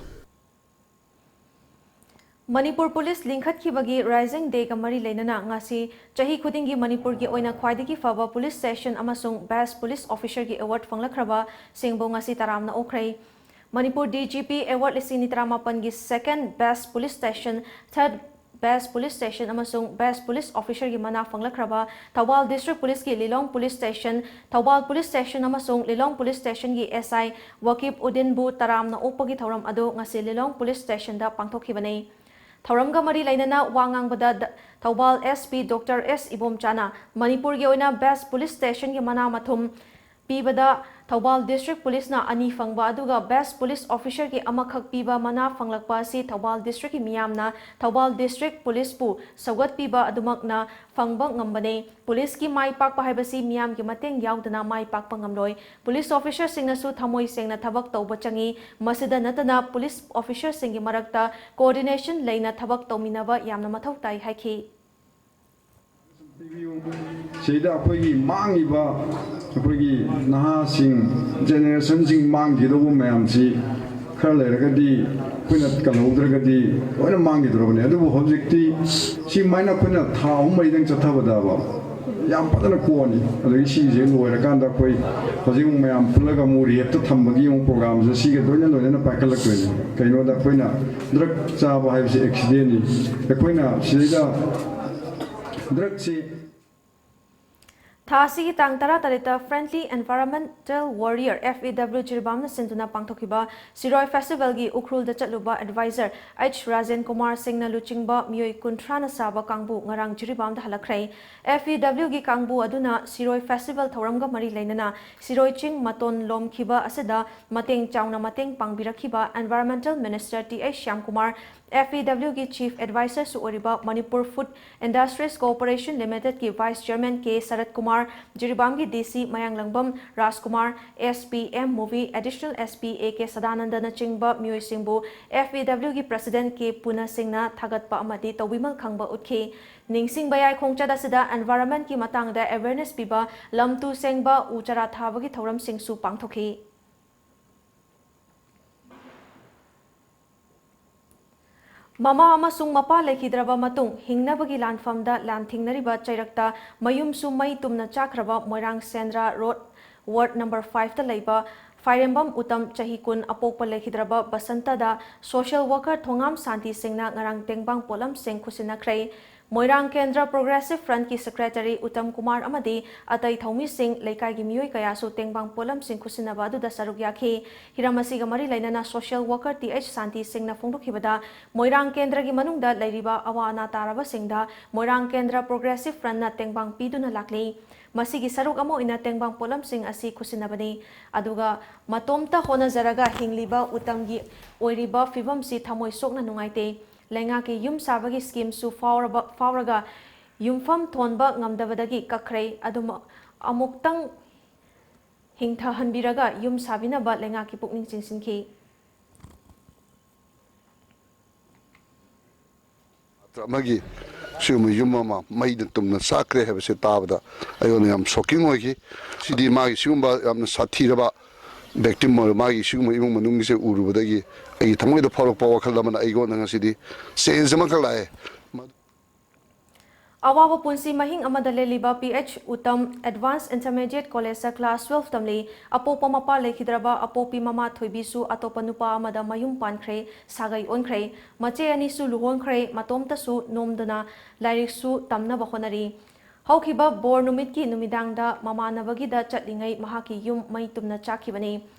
ꯃꯅꯤꯄꯨꯔ ꯄꯨꯂꯤꯁ ꯂꯤꯡꯈꯠꯈꯤꯕꯒꯤ ꯔꯥꯏꯖꯤꯡ ꯗꯦꯒ ꯃꯔꯤ ꯂꯩꯅꯅ ꯉꯁꯤ ꯆꯍꯤ ꯈꯨꯗꯤꯡꯒꯤ ꯃꯅꯤꯄꯨꯔꯒꯤ ꯑꯣꯏꯅ ꯈ꯭ꯋꯥꯏꯗꯒꯤ ꯐꯕ ꯄꯨꯂꯤꯁ ꯁ꯭ꯇꯦꯁꯟ ꯑꯃꯁꯨꯡ ꯕꯦꯁ꯭ꯠ ꯄꯨꯂꯤꯁ ꯑꯣꯐꯤꯁꯔꯒꯤ ꯑꯦꯋꯥꯔꯗ ꯐꯪꯂꯛꯈ꯭ꯔꯕꯁꯤꯡꯕꯨ ꯉꯁꯤ ꯇꯔꯥꯝꯅ ꯑꯣꯛꯈ꯭ꯔꯦ꯫ Manipur D G P award ꯂꯤꯁꯤꯡ ꯑꯅꯤ ꯇꯔꯥꯃꯥꯄꯟꯒꯤ second best police station, third best police station ꯑꯃꯁꯨꯡ ꯕꯦꯁ꯭ꯠ ꯄꯨꯂꯤꯁ ꯑꯣꯐꯤꯁꯔꯒꯤ ꯃꯅꯥ ꯐꯪꯂꯛꯈ꯭ꯔꯕ ꯊꯧꯕꯥꯜ ꯗꯤꯁꯇ꯭ꯔꯤꯛ ꯄꯨꯂꯤꯁꯀꯤ Lilong police station, Thoubal police station ꯑꯃꯁꯨꯡ ꯂꯤꯂꯣꯡ ꯄꯨꯂꯤꯁ ꯁ꯭ꯇꯦꯁꯟꯒꯤ ꯑꯦꯁ ꯑꯥꯏ ꯋꯀꯤꯞ ꯎꯗꯤꯟꯕꯨ ꯇꯔꯥꯝꯅ ꯑꯣꯛꯄꯒꯤ ꯊꯧꯔꯝ ꯑꯗꯨ ꯉꯁꯤ ꯂꯤꯂꯣꯡ ꯄꯨꯂꯤꯁ ꯁ꯭ꯇꯦꯁꯟꯗ ꯄꯥꯡꯊꯣꯛꯈꯤꯕꯅꯤ꯫ ꯊꯧꯔꯝꯒ ꯃꯔꯤ ꯂꯩꯅꯅ ꯋꯥ ꯉꯥꯡꯕꯗ Thoubal S P Doctor S ꯏꯕꯣꯝꯆꯥꯅ ꯃꯅꯤꯄꯨꯔꯒꯤ ꯑꯣꯏꯅ Best Police Stationꯒꯤ ꯃꯅꯥ ꯃꯊꯨꯝ ꯄꯤꯕꯗ ꯊꯧꯕꯥꯜ District Policeꯅ ꯑꯅꯤ ꯐꯪꯕ, ꯑꯗꯨꯒ Best Police Officerꯒꯤ ꯑꯃꯈꯛ ꯄꯤꯕ ꯃꯅꯥ ꯐꯪꯂꯛꯄ ꯑꯁꯤ ꯊꯧꯕꯥꯜ Districtꯀꯤ ꯃꯤꯌꯥꯝꯅ ꯊꯧꯕꯥꯜ District Policeꯄꯨ ꯁꯧꯒꯠꯄꯤꯕ ꯑꯗꯨꯃꯛꯅ ꯐꯪꯕ ꯉꯝꯕꯅꯤ꯫ Policeꯀꯤ ꯃꯥꯏ ꯄꯥꯛꯄ ꯍꯥꯏꯕꯁꯤ ꯃꯤꯌꯥꯝꯒꯤ ꯃꯇꯦꯡ ꯌꯥꯎꯗꯅ ꯃꯥꯏ ꯄꯥꯛꯄ ꯉꯝꯂꯣꯏ꯫ Police Officerꯁꯤꯡꯅꯁꯨ ꯊꯃꯣꯏ ꯁꯦꯡꯅ ꯊꯕꯛ ꯇꯧꯕ ꯆꯪꯏ꯫ ꯃꯁꯤꯗ ꯅꯠꯇꯅ Police Officerꯁꯤꯡꯒꯤ ꯃꯔꯛꯇ coordination ꯂꯩꯅ ꯊꯕꯛ ꯇꯧꯃꯤꯟꯅꯕ ꯌꯥꯝꯅ ꯃꯊꯧ ꯇꯥꯏ ꯍꯥꯏꯈꯤ꯫ ꯁꯤꯗ ꯑꯩꯈꯣꯏꯒꯤ ꯃꯥꯡꯉꯤꯕ ꯑꯩꯈꯣꯏꯒꯤ ꯅꯍꯥꯁꯤꯡ, generationꯁꯤꯡ ꯃꯥꯡꯈꯤꯗꯧꯕ ꯃꯌꯥꯝꯁꯤ ꯈꯔ ꯂꯩꯔꯒꯗꯤ ꯑꯩꯈꯣꯏꯅ ꯀꯜꯍꯧꯗ꯭ꯔꯒꯗꯤ ꯂꯣꯏꯅ ꯃꯥꯡꯈꯤꯗꯧꯔꯕꯅꯤ꯫ ꯑꯗꯨꯕꯨ ꯍꯧꯖꯤꯛꯇꯤ ꯁꯤꯃꯥꯏꯅ ꯑꯩꯈꯣꯏꯅ ꯊꯥ ꯑꯍꯨꯝ ꯃꯔꯤꯗꯪ ꯆꯠꯊꯕꯗꯕ ꯌꯥꯝ ꯐꯖꯅ ꯀꯣꯛꯑꯅꯤ꯫ ꯑꯗꯒꯤ ꯁꯤꯁꯦ ꯂꯣꯏꯔꯀꯥꯟꯗ ꯑꯩꯈꯣꯏ ꯍꯧꯖꯤꯛ ꯑꯃꯨꯛ ꯃꯌꯥꯝ ꯄꯨꯜꯂꯒ ꯑꯃꯨꯛ rehabꯇ ꯊꯝꯕꯒꯤ ꯑꯃꯨꯛ programꯁꯦ ꯁꯤꯒ ꯂꯣꯏꯅ ꯂꯣꯏꯅꯅ ꯄꯥꯏꯈꯠꯂꯛꯇꯣꯏꯅꯤ꯫ ꯀꯩꯅꯣꯗ ꯑꯩꯈꯣꯏꯅ drug ꯆꯥꯕ ꯍꯥꯏꯕꯁꯤ accidentꯅꯤ꯫ ꯑꯩꯈꯣꯏꯅ ꯁꯤꯗꯩꯗ drugꯁꯤ ꯊꯥ ꯑꯁꯤꯒꯤ ꯇꯥꯡ ꯇꯔꯥꯇꯔꯦꯠꯇ Friendly Environmental Warrior, F E W, ꯖꯤꯔꯤꯕꯥꯝꯅ ꯁꯤꯟꯗꯨꯅ ꯄꯥꯡꯊꯣꯛꯈꯤꯕ ꯁꯤꯔꯣꯏ Festivalꯒꯤ ꯎꯈ꯭ꯔꯨꯜꯗ ꯆꯠꯂꯨꯕ Advisor H ꯔꯥꯖꯦꯟ ꯀꯨꯃꯥꯔ ꯁꯤꯡꯅ ꯂꯨꯆꯤꯡꯕ ꯃꯤꯑꯣꯏ ꯀꯨꯟꯊ꯭ꯔꯥꯅ ꯁꯥꯕ ꯀꯥꯡꯕꯨ ꯉꯔꯥꯡ ꯖꯤꯔꯤꯕꯥꯝꯗ ꯍꯜꯂꯛꯈ꯭ꯔꯦ꯫ F E Wꯒꯤ ꯀꯥꯡꯕꯨ ꯑꯗꯨꯅ ꯁꯤꯔꯣꯏ Festival ꯊꯧꯔꯝꯒ ꯃꯔꯤ ꯂꯩꯅꯅ ꯁꯤꯔꯣꯏ ꯆꯤꯡ ꯃꯇꯣꯟ ꯂꯣꯝꯈꯤꯕ ꯑꯁꯤꯗ ꯃꯇꯦꯡ ꯆꯥꯎꯅ ꯃꯇꯦꯡ ꯄꯥꯡꯕꯤꯔꯛꯈꯤꯕ Environmental Minister T H Shyamkumar, F E Wꯒꯤ Chief Advisorꯁꯨ ꯑꯣꯏꯔꯤꯕ Manipur Food Industries Corporation Limitedꯀꯤ Vice Chairman K shirt Kumar, ꯖꯤꯔꯤꯕꯥꯝꯒꯤ D C ꯃꯌꯥꯡꯂꯪꯕꯝ Rajkumar, S P M Movie Additional S P A K ꯁꯗꯥꯅꯟꯗꯅꯆꯤꯡꯕ ꯃꯤꯑꯣꯏꯁꯤꯡꯕꯨ F E Wꯒꯤ President K ꯄꯨꯅ ꯁꯤꯡꯅ ꯊꯥꯒꯠꯄ ꯑꯃꯗꯤ ꯇꯧꯕꯤꯃꯜ ꯈꯪꯕ ꯎꯠꯈꯤ꯫ ꯅꯤꯡꯁꯤꯡꯕ ꯌꯥꯏ, ꯈꯣꯡꯆꯠ ꯑꯁꯤꯗ Environmentꯀꯤ ꯃꯇꯥꯡꯗ awareness ꯄꯤꯕ, ꯂꯝ ꯇꯨ ꯁꯦꯡꯕ, ꯎ ꯆꯥꯔꯥ ꯊꯥꯕꯒꯤ ꯊꯧꯔꯝꯁꯤꯡꯁꯨ ꯄꯥꯡꯊꯣꯛꯈꯤ꯫ ꯃꯃꯥ ꯑꯃꯁꯨꯡ ꯃꯄꯥ ꯂꯩꯈꯤꯗ꯭ꯔꯕ ꯃꯇꯨꯡ ꯍꯤꯡꯅꯕꯒꯤ ꯂꯥꯟꯐꯝꯗ ꯂꯥꯟ ꯊꯦꯡꯅꯔꯤꯕ ꯆꯩꯔꯛꯇ ꯃꯌꯨꯝꯁꯨ ꯃꯩ ꯇꯨꯝꯅ ꯆꯥꯛꯈ꯭ꯔꯕ ꯃꯣꯏꯔꯥꯡ ꯁꯦꯟꯗ꯭ꯔꯥ Road, Ward number fiveꯇ ꯂꯩꯕ ꯐꯥꯏꯔꯦꯝꯕꯝ ꯎꯇꯝ, ꯆꯍꯤ ꯀꯨꯟ, ꯑꯄꯣꯛꯄ ꯂꯩꯈꯤꯗ꯭ꯔꯕ ꯕꯁꯟꯇꯗ social worker ꯊꯣꯉꯥꯝ ꯁꯥꯟꯇꯤ ꯁꯤꯡꯅ ꯉꯔꯥꯡ ꯇꯦꯡꯕꯥꯡ ꯄꯣꯠꯂꯝꯁꯤꯡ ꯈꯨꯠꯁꯤꯟꯅꯈ꯭ꯔꯦ꯫ ꯃꯣꯏꯔꯥꯡ ꯀꯦꯟꯗ꯭ꯔ ꯄ꯭ꯔꯣꯒ꯭ꯔꯦꯁꯤꯚ ꯐ꯭ꯔꯟꯠꯀꯤ ꯁꯦꯀ꯭ꯔꯦꯇꯔꯤ ꯎꯇꯝ ꯀꯨꯃꯥꯔ ꯑꯃꯗꯤ ꯑꯇꯩ ꯊꯧꯃꯤꯁꯤꯡ, ꯂꯩꯀꯥꯏꯒꯤ ꯃꯤꯑꯣꯏ ꯀꯌꯥꯁꯨ ꯇꯦꯡꯕꯥꯡ ꯄꯣꯠꯂꯝꯁꯤꯡ ꯈꯨꯠꯁꯤꯟꯅꯕ ꯑꯗꯨꯗ ꯁꯔꯨꯛ ꯌꯥꯈꯤ꯫ ꯍꯤꯔꯝ ꯑꯁꯤꯒ ꯃꯔꯤ ꯂꯩꯅꯅ ꯁꯣꯁꯤꯌꯦꯜ ꯋꯥꯔꯀꯔ ꯇꯤ ꯑꯩꯆ ꯁꯥꯟꯇꯤ ꯁꯤꯡꯅ ꯐꯣꯡꯗꯣꯛꯈꯤꯕꯗ, ꯃꯣꯏꯔꯥꯡ ꯀꯦꯟꯗ꯭ꯔꯒꯤ ꯃꯅꯨꯡꯗ ꯂꯩꯔꯤꯕ ꯑꯋꯥ ꯑꯅꯥ ꯇꯥꯔꯕꯁꯤꯡꯗ ꯃꯣꯏꯔꯥꯡ ꯀꯦꯟꯗ꯭ꯔ ꯄ꯭ꯔꯣꯒ꯭ꯔꯦꯁꯤꯚ ꯐ꯭ꯔꯟꯠꯅ ꯇꯦꯡꯕꯥꯡ ꯄꯤꯗꯨꯅ ꯂꯥꯛꯂꯤ꯫ ꯃꯁꯤꯒꯤ ꯁꯔꯨꯛ ꯑꯃ ꯑꯣꯏꯅ ꯇꯦꯡꯕꯥꯡ ꯄꯣꯠꯂꯝꯁꯤꯡ ꯑꯁꯤ ꯈꯨꯠꯁꯤꯟꯅꯕꯅꯤ꯫ ꯑꯗꯨꯒ ꯃꯇꯣꯝꯇ ꯍꯣꯠꯅꯖꯔꯒ ꯍꯤꯡꯂꯤꯕ ꯎꯇꯝꯒꯤ ꯑꯣꯏꯔꯤꯕ ꯐꯤꯕꯝꯁꯤ ꯊꯃꯣꯏ ꯁꯣꯛꯅ ꯅꯨꯡꯉꯥꯏꯇꯦ꯫ ꯂꯩꯉꯥꯛꯀꯤ ꯌꯨꯝ ꯁꯥꯕꯒꯤ ꯁ꯭ꯀꯤꯝꯁꯨ ꯐꯥꯎꯔꯕ, ꯐꯥꯎꯔꯒ ꯌꯨꯝꯐꯝ ꯊꯣꯟꯕ ꯉꯝꯗꯕꯗꯒꯤ ꯀꯛꯈ꯭ꯔꯦ꯫ ꯑꯗꯨꯃꯛ ꯑꯃꯨꯛꯇꯪ ꯍꯤꯡꯊꯍꯟꯕꯤꯔꯒ ꯌꯨꯝ ꯁꯥꯕꯤꯅꯕ ꯂꯩꯉꯥꯛꯀꯤ ꯄꯨꯛꯅꯤꯡ ꯆꯤꯡꯁꯤꯟꯈꯤ꯫ ꯁꯥꯇ꯭ꯔ ꯑꯃꯒꯤ ꯁꯤꯒꯨꯝꯕ ꯌꯨꯝ ꯑꯃ ꯃꯩꯅ ꯇꯨꯝꯅ ꯆꯥꯛꯈ꯭ꯔꯦ ꯍꯥꯏꯕꯁꯤ ꯇꯥꯕꯗ ꯑꯩꯉꯣꯟꯗ ꯌꯥꯝ ꯁꯣꯛꯀꯤꯡ ꯑꯣꯏꯈꯤ꯫ ꯁꯤꯗꯤ ꯃꯥꯒꯤ ꯁꯤꯒꯨꯝꯕ ꯌꯥꯝꯅ ꯁꯥꯊꯤꯔꯕ ꯚꯤꯛꯇꯤꯝ ꯑꯣꯏꯔ ꯃꯥꯒꯤ ꯁꯤꯒꯨꯝꯕ ꯏꯃꯨꯡ ꯃꯅꯨꯡꯒꯤꯁꯦ ꯎꯔꯨꯕꯗꯒꯤ ꯑꯩꯒꯤ ꯊꯃꯣꯏꯗ ꯐꯥꯎꯔꯛꯄ ꯋꯥꯈꯜ ꯑꯃꯅ ꯑꯩꯉꯣꯟꯗ ꯉꯁꯤꯗꯤ ꯆꯦꯟꯖ ꯑꯃꯈꯛ ꯂꯥꯛꯑꯦ꯫ ꯑꯋꯥꯕ ꯄꯨꯟꯁꯤ ꯃꯍꯤꯡ ꯑꯃꯗ ꯂꯦꯜꯂꯤꯕ P H Uttam advance intermediate ꯀꯣꯂꯦꯖꯇ ꯀ꯭ꯂꯥꯁ ꯇꯨꯋꯦꯜꯐ ꯇꯝꯂꯤ꯫ ꯑꯄꯣꯛꯄ ꯃꯄꯥ ꯂꯩꯈꯤꯗ꯭ꯔꯕ ꯑꯄꯣꯛꯄꯤ ꯃꯃꯥ ꯊꯣꯏꯕꯤꯁꯨ ꯑꯇꯣꯞꯄ ꯅꯨꯄꯥ ꯑꯃꯗ ꯃꯌꯨꯝ ꯄꯥꯟꯈ꯭ꯔꯦ, ꯁꯥꯒꯩ ꯑꯣꯟꯈ꯭ꯔꯦ꯫ ꯃꯆꯦ ꯑꯅꯤꯁꯨ ꯂꯨꯍꯣꯡꯈ꯭ꯔꯦ, ꯃꯇꯣꯝꯇꯁꯨ ꯅꯣꯝꯗꯨꯅ ꯂꯥꯏꯔꯤꯛꯁꯨ ꯇꯝꯅꯕ ꯍꯣꯠꯅꯔꯤ꯫ ꯍꯧꯈꯤꯕ ꯕꯣꯔ ꯅꯨꯃꯤꯠꯀꯤ ꯅꯨꯃꯤꯗꯥꯡꯗ ꯃꯃꯥꯟꯅꯕꯒꯤꯗ ꯆꯠꯂꯤꯉꯩ ꯃꯍꯥꯛꯀꯤ ꯌꯨꯝ ꯃꯩ ꯇꯨꯝꯅ ꯆꯥꯛꯈꯤꯕꯅꯤ꯫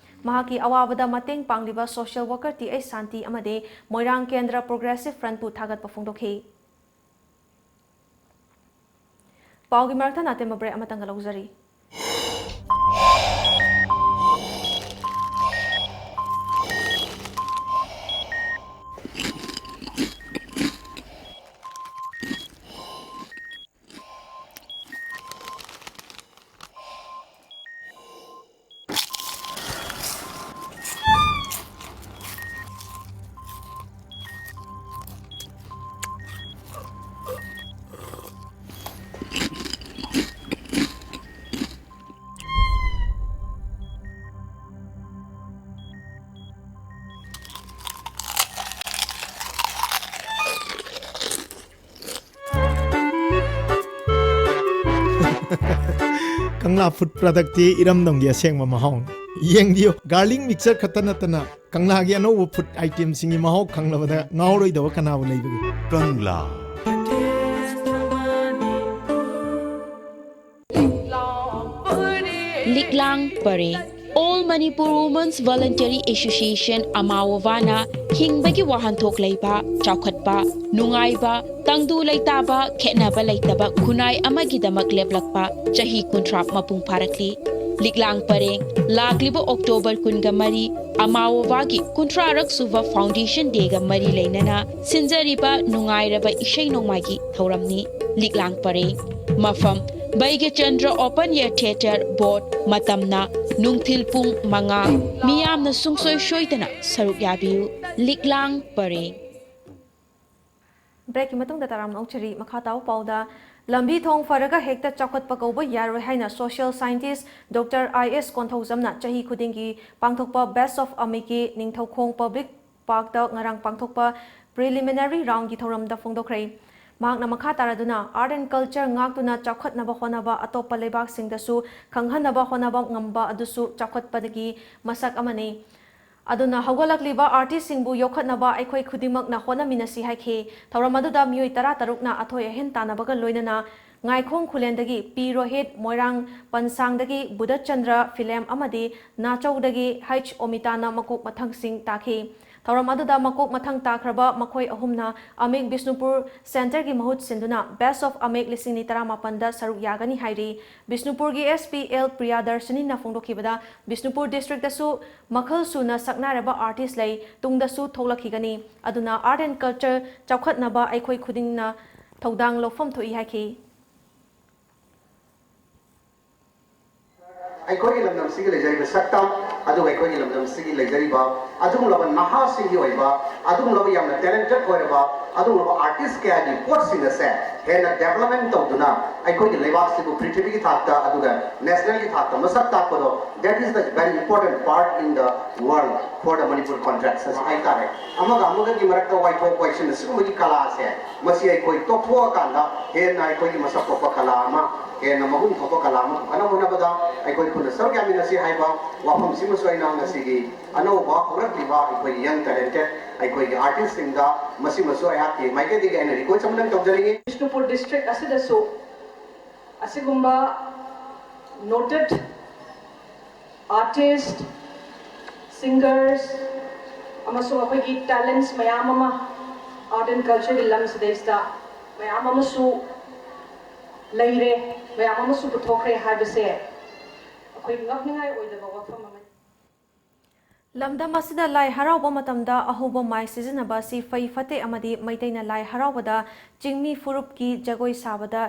ꯃꯍꯥꯛꯀꯤ ꯑꯋꯥꯕꯗ ꯃꯇꯦꯡ ꯄꯥꯡꯂꯤꯕ ꯁꯣꯁꯤꯌꯦꯜ ꯋꯥꯔꯀꯔ ꯇꯤ ꯑꯩꯆ ꯁꯥꯟꯇꯤ ꯑꯃꯗꯤ ꯃꯣꯏꯔꯥꯡ ꯀꯦꯟꯗ꯭ꯔ ꯄ꯭ꯔꯣꯒ꯭ꯔꯦꯁꯤꯚ ꯐ꯭ꯔꯟꯠꯄꯨ ꯊꯥꯒꯠꯄ ꯐꯣꯡꯗꯣꯛꯈꯤ꯫ ꯄꯥꯎꯒꯤ ꯃꯔꯛꯇ ꯅꯥꯇꯦꯝꯕ ꯕ꯭ꯔꯦꯛ ꯑꯃꯇꯪꯒ ꯂꯧꯖꯔꯤ꯫ ꯀꯪꯂꯥ ꯐꯨꯗ ꯄ꯭ꯔꯗꯛꯇꯤ ꯏꯔꯝꯗꯝꯒꯤ ꯑꯁꯦꯡꯕ ꯃꯍꯥꯎꯅꯤ꯫ ꯌꯦꯡꯕꯤꯌꯨ, ꯒꯥꯔꯂꯤꯛ ꯃꯤꯛꯆꯔ ꯈꯛꯇ ꯅꯠꯇꯅ ꯀꯪꯂꯥꯒꯤ ꯑꯅꯧꯕ ꯐꯨꯗ ꯑꯥꯏꯇꯦꯝꯁꯤꯡꯒꯤ ꯃꯍꯥꯎ ꯈꯪꯂꯕꯗ ꯉꯥꯎꯔꯣꯏꯗꯕ ꯀꯅꯥꯕꯨ ꯂꯩꯕꯒꯦ? ꯀꯪꯂꯥ꯫ ꯂꯤꯛꯂꯥꯡ ꯄꯔꯦꯡ꯫ All Manipur Women's Voluntary Association, ꯑꯃꯥꯋꯣꯕꯥꯅ ꯍꯤꯡꯕꯒꯤ ꯋꯥꯍꯟꯊꯣꯛ ꯂꯩꯕ, ꯆꯥꯎꯈꯠꯄ, ꯅꯨꯡꯉꯥꯏꯕ, ꯇꯪꯗꯨ ꯂꯩꯇꯥꯕ, ꯈꯦꯠꯅꯕ ꯂꯩꯇꯕ ꯈꯨꯟꯅꯥꯏ ꯑꯃꯒꯤꯗꯃꯛ ꯂꯦꯞꯂꯛꯄ ꯆꯍꯤ ꯀꯨꯟꯊ꯭ꯔꯥ ꯃꯄꯨꯡ ꯐꯥꯔꯛꯂꯤ꯫ ꯂꯤꯛꯂꯥꯡ ꯄꯔꯦꯡ ꯂꯥꯛꯂꯤꯕ ꯑꯣꯛꯇꯣꯕꯔ ꯀꯨꯟꯒ ꯃꯔꯤ, ꯑꯃꯥꯋꯣꯕꯥꯒꯤ ꯀꯨꯟꯊ꯭ꯔꯥꯔꯛ ꯁꯨꯕ Foundation Dayꯒ ꯃꯔꯤ ꯂꯩꯅꯅ ꯁꯤꯟꯖꯔꯤꯕ ꯅꯨꯡꯉꯥꯏꯔꯕ ꯏꯁꯩ ꯅꯣꯡꯃꯥꯏꯒꯤ ꯊꯧꯔꯝꯅꯤ꯫ ꯂꯤꯛꯂꯥꯡ ꯄꯔꯦꯡ꯫ ꯃꯐꯝ: ꯕꯩꯒ꯭ꯌꯆꯟꯗ꯭ꯔ Open Air Theatre, ꯕꯣꯠ꯫ ꯃꯇꯝꯅ ꯅꯨꯡꯊꯤꯜ ꯄꯨꯡ ꯃꯉꯥ꯫ ꯃꯤꯌꯥꯝꯅ ꯁꯨꯡꯁꯣꯏ ꯁꯣꯏꯗꯅ ꯁꯔꯨꯛ ꯌꯥꯕꯤꯌꯨ꯫ ꯂꯤꯛꯂꯥꯡ ꯄꯔꯦꯡ꯫ ꯕ꯭ꯔꯦꯛꯀꯤ ꯃꯇꯨꯡꯗ ꯇꯔꯥꯝꯅ ꯑꯣꯛꯆꯔꯤ꯫ ꯃꯈꯥ ꯇꯥꯕ ꯄꯥꯎꯗ, ꯂꯝꯕꯤ ꯊꯣꯡ ꯐꯔꯒ ꯍꯦꯛꯇ ꯆꯥꯎꯈꯠꯄ ꯀꯧꯕ ꯌꯥꯔꯣꯏ ꯍꯥꯏꯅ social scientist Doctor I S ꯀꯣꯟꯊꯧꯖꯝꯅ ꯆꯍꯤ ꯈꯨꯗꯤꯡꯒꯤ ꯄꯥꯡꯊꯣꯛꯄ Best of Amitꯀꯤ ꯅꯤꯡꯊꯧꯈꯣꯡ Public Parkꯇ ꯉꯔꯥꯡ ꯄꯥꯡꯊꯣꯛꯄ preliminary roundꯀꯤ ꯊꯧꯔꯝꯗ ꯐꯣꯡꯗꯣꯛꯈ꯭ꯔꯦ꯫ ꯃꯍꯥꯛꯅ ꯃꯈꯥ ꯇꯥꯔꯗꯨꯅ, Art and Culture ꯉꯥꯛꯇꯨꯅ ꯆꯥꯎꯈꯠꯅꯕ ꯍꯣꯠꯅꯕ ꯑꯇꯣꯞꯄ ꯂꯩꯕꯥꯛꯁꯤꯡꯗꯁꯨ ꯈꯪꯍꯟꯅꯕ ꯍꯣꯠꯅꯕ ꯉꯝꯕ ꯑꯗꯨꯁꯨ ꯆꯥꯎꯈꯠꯄꯗꯒꯤ ꯃꯁꯛ ꯑꯃꯅꯤ꯫ ꯑꯗꯨꯅ ꯍꯧꯒꯠꯂꯛꯂꯤꯕ artistꯁꯤꯡꯕꯨ ꯌꯣꯛꯈꯠꯅꯕ ꯑꯩꯈꯣꯏ ꯈꯨꯗꯤꯡꯃꯛꯅ ꯍꯣꯠꯅꯃꯤꯟꯅꯁꯤ ꯍꯥꯏꯈꯤ꯫ ꯊꯧꯔꯝ ꯑꯗꯨꯗ ꯃꯤꯑꯣꯏ ꯇꯔꯥ ꯇꯔꯨꯛꯅ ꯑꯊꯣꯏ ꯑꯍꯦꯟ ꯇꯥꯟꯅꯕꯒ ꯂꯣꯏꯅꯅ ꯉꯥꯏꯈꯣꯡ ꯈꯨꯂꯦꯟꯗꯒꯤ ꯄꯤ ꯔꯣꯍꯤꯠ, ꯃꯣꯏꯔꯥꯡ ꯄꯟꯁꯥꯡꯗꯒꯤ ꯕꯨꯙꯆꯟꯗ꯭ꯔ, ꯐꯤꯂꯦꯝ ꯑꯃꯗꯤ ꯅꯥꯆꯧꯗꯒꯤ ꯍꯩꯆ ꯑꯣꯃꯤꯇꯥꯅ ꯃꯀꯣꯛ ꯃꯊꯪꯁꯤꯡ ꯇꯥꯈꯤ꯫ ꯊꯧꯔꯝ ꯑꯗꯨꯗ ꯃꯀꯣꯛ ꯃꯊꯪ ꯇꯥꯈ꯭ꯔꯕ ꯃꯈꯣꯏ ꯑꯍꯨꯝꯅ ꯑꯃꯤꯛ ꯕꯤꯁꯅꯨꯄꯨꯔ centreꯒꯤ ꯃꯍꯨꯠ ꯁꯤꯟꯗꯨꯅ Best of ꯑꯃꯤꯛ ꯂꯤꯁꯤꯡ ꯑꯅꯤ ꯇꯔꯥꯃꯥꯄꯟꯗ ꯁꯔꯨꯛ ꯌꯥꯒꯅꯤ ꯍꯥꯏꯔꯤ꯫ ꯕꯤꯁꯅꯨꯄꯨꯔꯒꯤ SP ꯑꯦꯜ ꯄ꯭ꯔꯤꯌꯥꯗꯔꯁꯤꯅꯤꯅ ꯐꯣꯡꯗꯣꯛꯈꯤꯕꯗ, ꯕꯤꯁꯅꯨꯄꯨꯔ districtꯇꯁꯨ ꯃꯈꯜ ꯁꯨꯅ ꯁꯛꯅꯥꯏꯔꯕ artist ꯂꯩ, ꯇꯨꯡꯗꯁꯨ ꯊꯣꯛꯂꯛꯈꯤꯒꯅꯤ꯫ ꯑꯗꯨꯅ Art and Culture ꯆꯥꯎꯈꯠꯅꯕ ꯑꯩꯈꯣꯏ ꯈꯨꯗꯤꯡꯅ ꯊꯧꯗꯥꯡ ꯂꯧꯐꯝ ꯊꯣꯛꯏ ꯍꯥꯏꯈꯤ꯫ ꯑꯩꯈꯣꯏꯒꯤ ꯂꯝꯗꯝꯁꯤꯒꯤ ꯂꯩꯖꯔꯤꯕ ꯁꯛꯇꯝ, ꯑꯗꯨꯒ ꯑꯩꯈꯣꯏꯒꯤ ꯂꯝꯗꯝꯁꯤꯒꯤ ꯂꯩꯖꯔꯤꯕ ꯑꯗꯨꯒꯨꯝꯂꯕ ꯅꯍꯥꯁꯤꯡꯒꯤ ꯑꯣꯏꯕ, ꯑꯗꯨꯒꯨꯝꯂꯕ ꯌꯥꯝꯅ talented ꯑꯣꯏꯔꯕ ꯑꯗꯨꯒꯨꯝꯂꯕ artist ꯀꯌꯥꯒꯤ ꯄꯣꯠꯁꯤꯡ ꯑꯁꯦ ꯍꯦꯟꯅ development ꯇꯧꯗꯨꯅ ꯑꯩꯈꯣꯏꯒꯤ ꯂꯩꯕꯥꯛꯁꯤꯕꯨ ꯄ꯭ꯔꯤꯊꯤꯕꯤꯒꯤ ꯊꯥꯛꯇ ꯑꯗꯨꯒ nationalꯒꯤ ꯊꯥꯛꯇ ꯃꯁꯛ ꯇꯥꯛꯄꯗꯣ, that is the very important part in the world for the Manipur contracts ꯍꯥꯏꯇꯥꯔꯦ꯫ ꯑꯃꯒ ꯑꯃꯒꯒꯤ ꯃꯔꯛꯇ ꯋꯥꯏꯊꯣꯛ ꯋꯥꯏꯁꯤꯟ ꯑꯁꯤꯒꯨꯝꯕꯒꯤ ꯀꯂꯥꯁꯦ, ꯃꯁꯤ ꯑꯩꯈꯣꯏ ꯇꯣꯛꯊꯣꯛꯑꯀꯥꯟꯗ ꯍꯦꯟꯅ ꯑꯩꯈꯣꯏꯒꯤ ꯃꯁꯛ ꯊꯣꯛꯄ ꯀꯂꯥ ꯑꯃ, ꯍꯦꯟꯅ ꯃꯒꯨꯟ ꯊꯣꯛꯄ ꯀꯂꯥ ꯑꯃ ꯄꯨꯈꯠꯅꯕ ꯍꯣꯠꯅꯕꯗ ꯑꯩꯈꯣꯏ ꯄꯨꯟꯅ ꯁꯔꯨꯛ ꯌꯥꯃꯤꯟꯅꯁꯤ ꯍꯥꯏꯕ ꯋꯥꯐꯝꯁꯤꯃꯁꯨ ꯑꯩꯅ ꯉꯁꯤꯒꯤ ꯑꯅꯧꯕ ꯍꯧꯔꯛꯂꯤꯕ ꯑꯩꯈꯣꯏꯒꯤ young talented ꯑꯩꯈꯣꯏꯒꯤ artistꯁꯤꯡꯗ ꯃꯁꯤꯃꯁꯨ ꯑꯩꯍꯥꯛꯀꯤ ꯃꯥꯏꯀꯩꯗꯒꯤ ꯑꯩꯅ request ꯑꯃꯇꯪ ꯇꯧꯖꯅꯤꯡꯏ꯫ ꯕꯤꯁꯅꯨꯄꯨꯔ district ꯑꯁꯤꯗꯁꯨ ꯑꯁꯤꯒꯨꯝꯕ noted Artist, singers ꯑꯃꯁꯨꯡ ꯑꯩꯈꯣꯏꯒꯤ talents ꯃꯌꯥꯝ ꯑꯃ, art and cultureꯒꯤ ꯂꯝꯁꯤꯗꯩꯁꯤꯗ ꯃꯌꯥꯝ ꯑꯃꯁꯨ ꯂꯩꯔꯦ, ꯃꯌꯥꯝ ꯑꯃꯁꯨ ꯄꯨꯊꯣꯛꯈ꯭ꯔꯦ ꯍꯥꯏꯕꯁꯦ ꯑꯩꯈꯣꯏ ꯉꯛꯅꯤꯡꯉꯥꯏ ꯑꯣꯏꯗꯕ ꯋꯥꯐꯝ ꯑꯃꯅꯤ꯫ ꯂꯝꯗꯝ ꯑꯁꯤꯗ ꯂꯥꯏ ꯍꯔꯥꯎꯕ ꯃꯇꯝꯗ ꯑꯍꯧꯕ ꯃꯥꯏ ꯁꯤꯖꯤꯟꯅꯕ ꯑꯁꯤ ꯐꯩ ꯐꯠꯇꯦ ꯑꯃꯗꯤ ꯃꯩꯇꯩꯅ ꯂꯥꯏ ꯍꯔꯥꯎꯕꯗ ꯆꯤꯡꯃꯤ ꯐꯨꯔꯨꯞꯀꯤ ꯖꯒꯣꯏ ꯁꯥꯕꯗ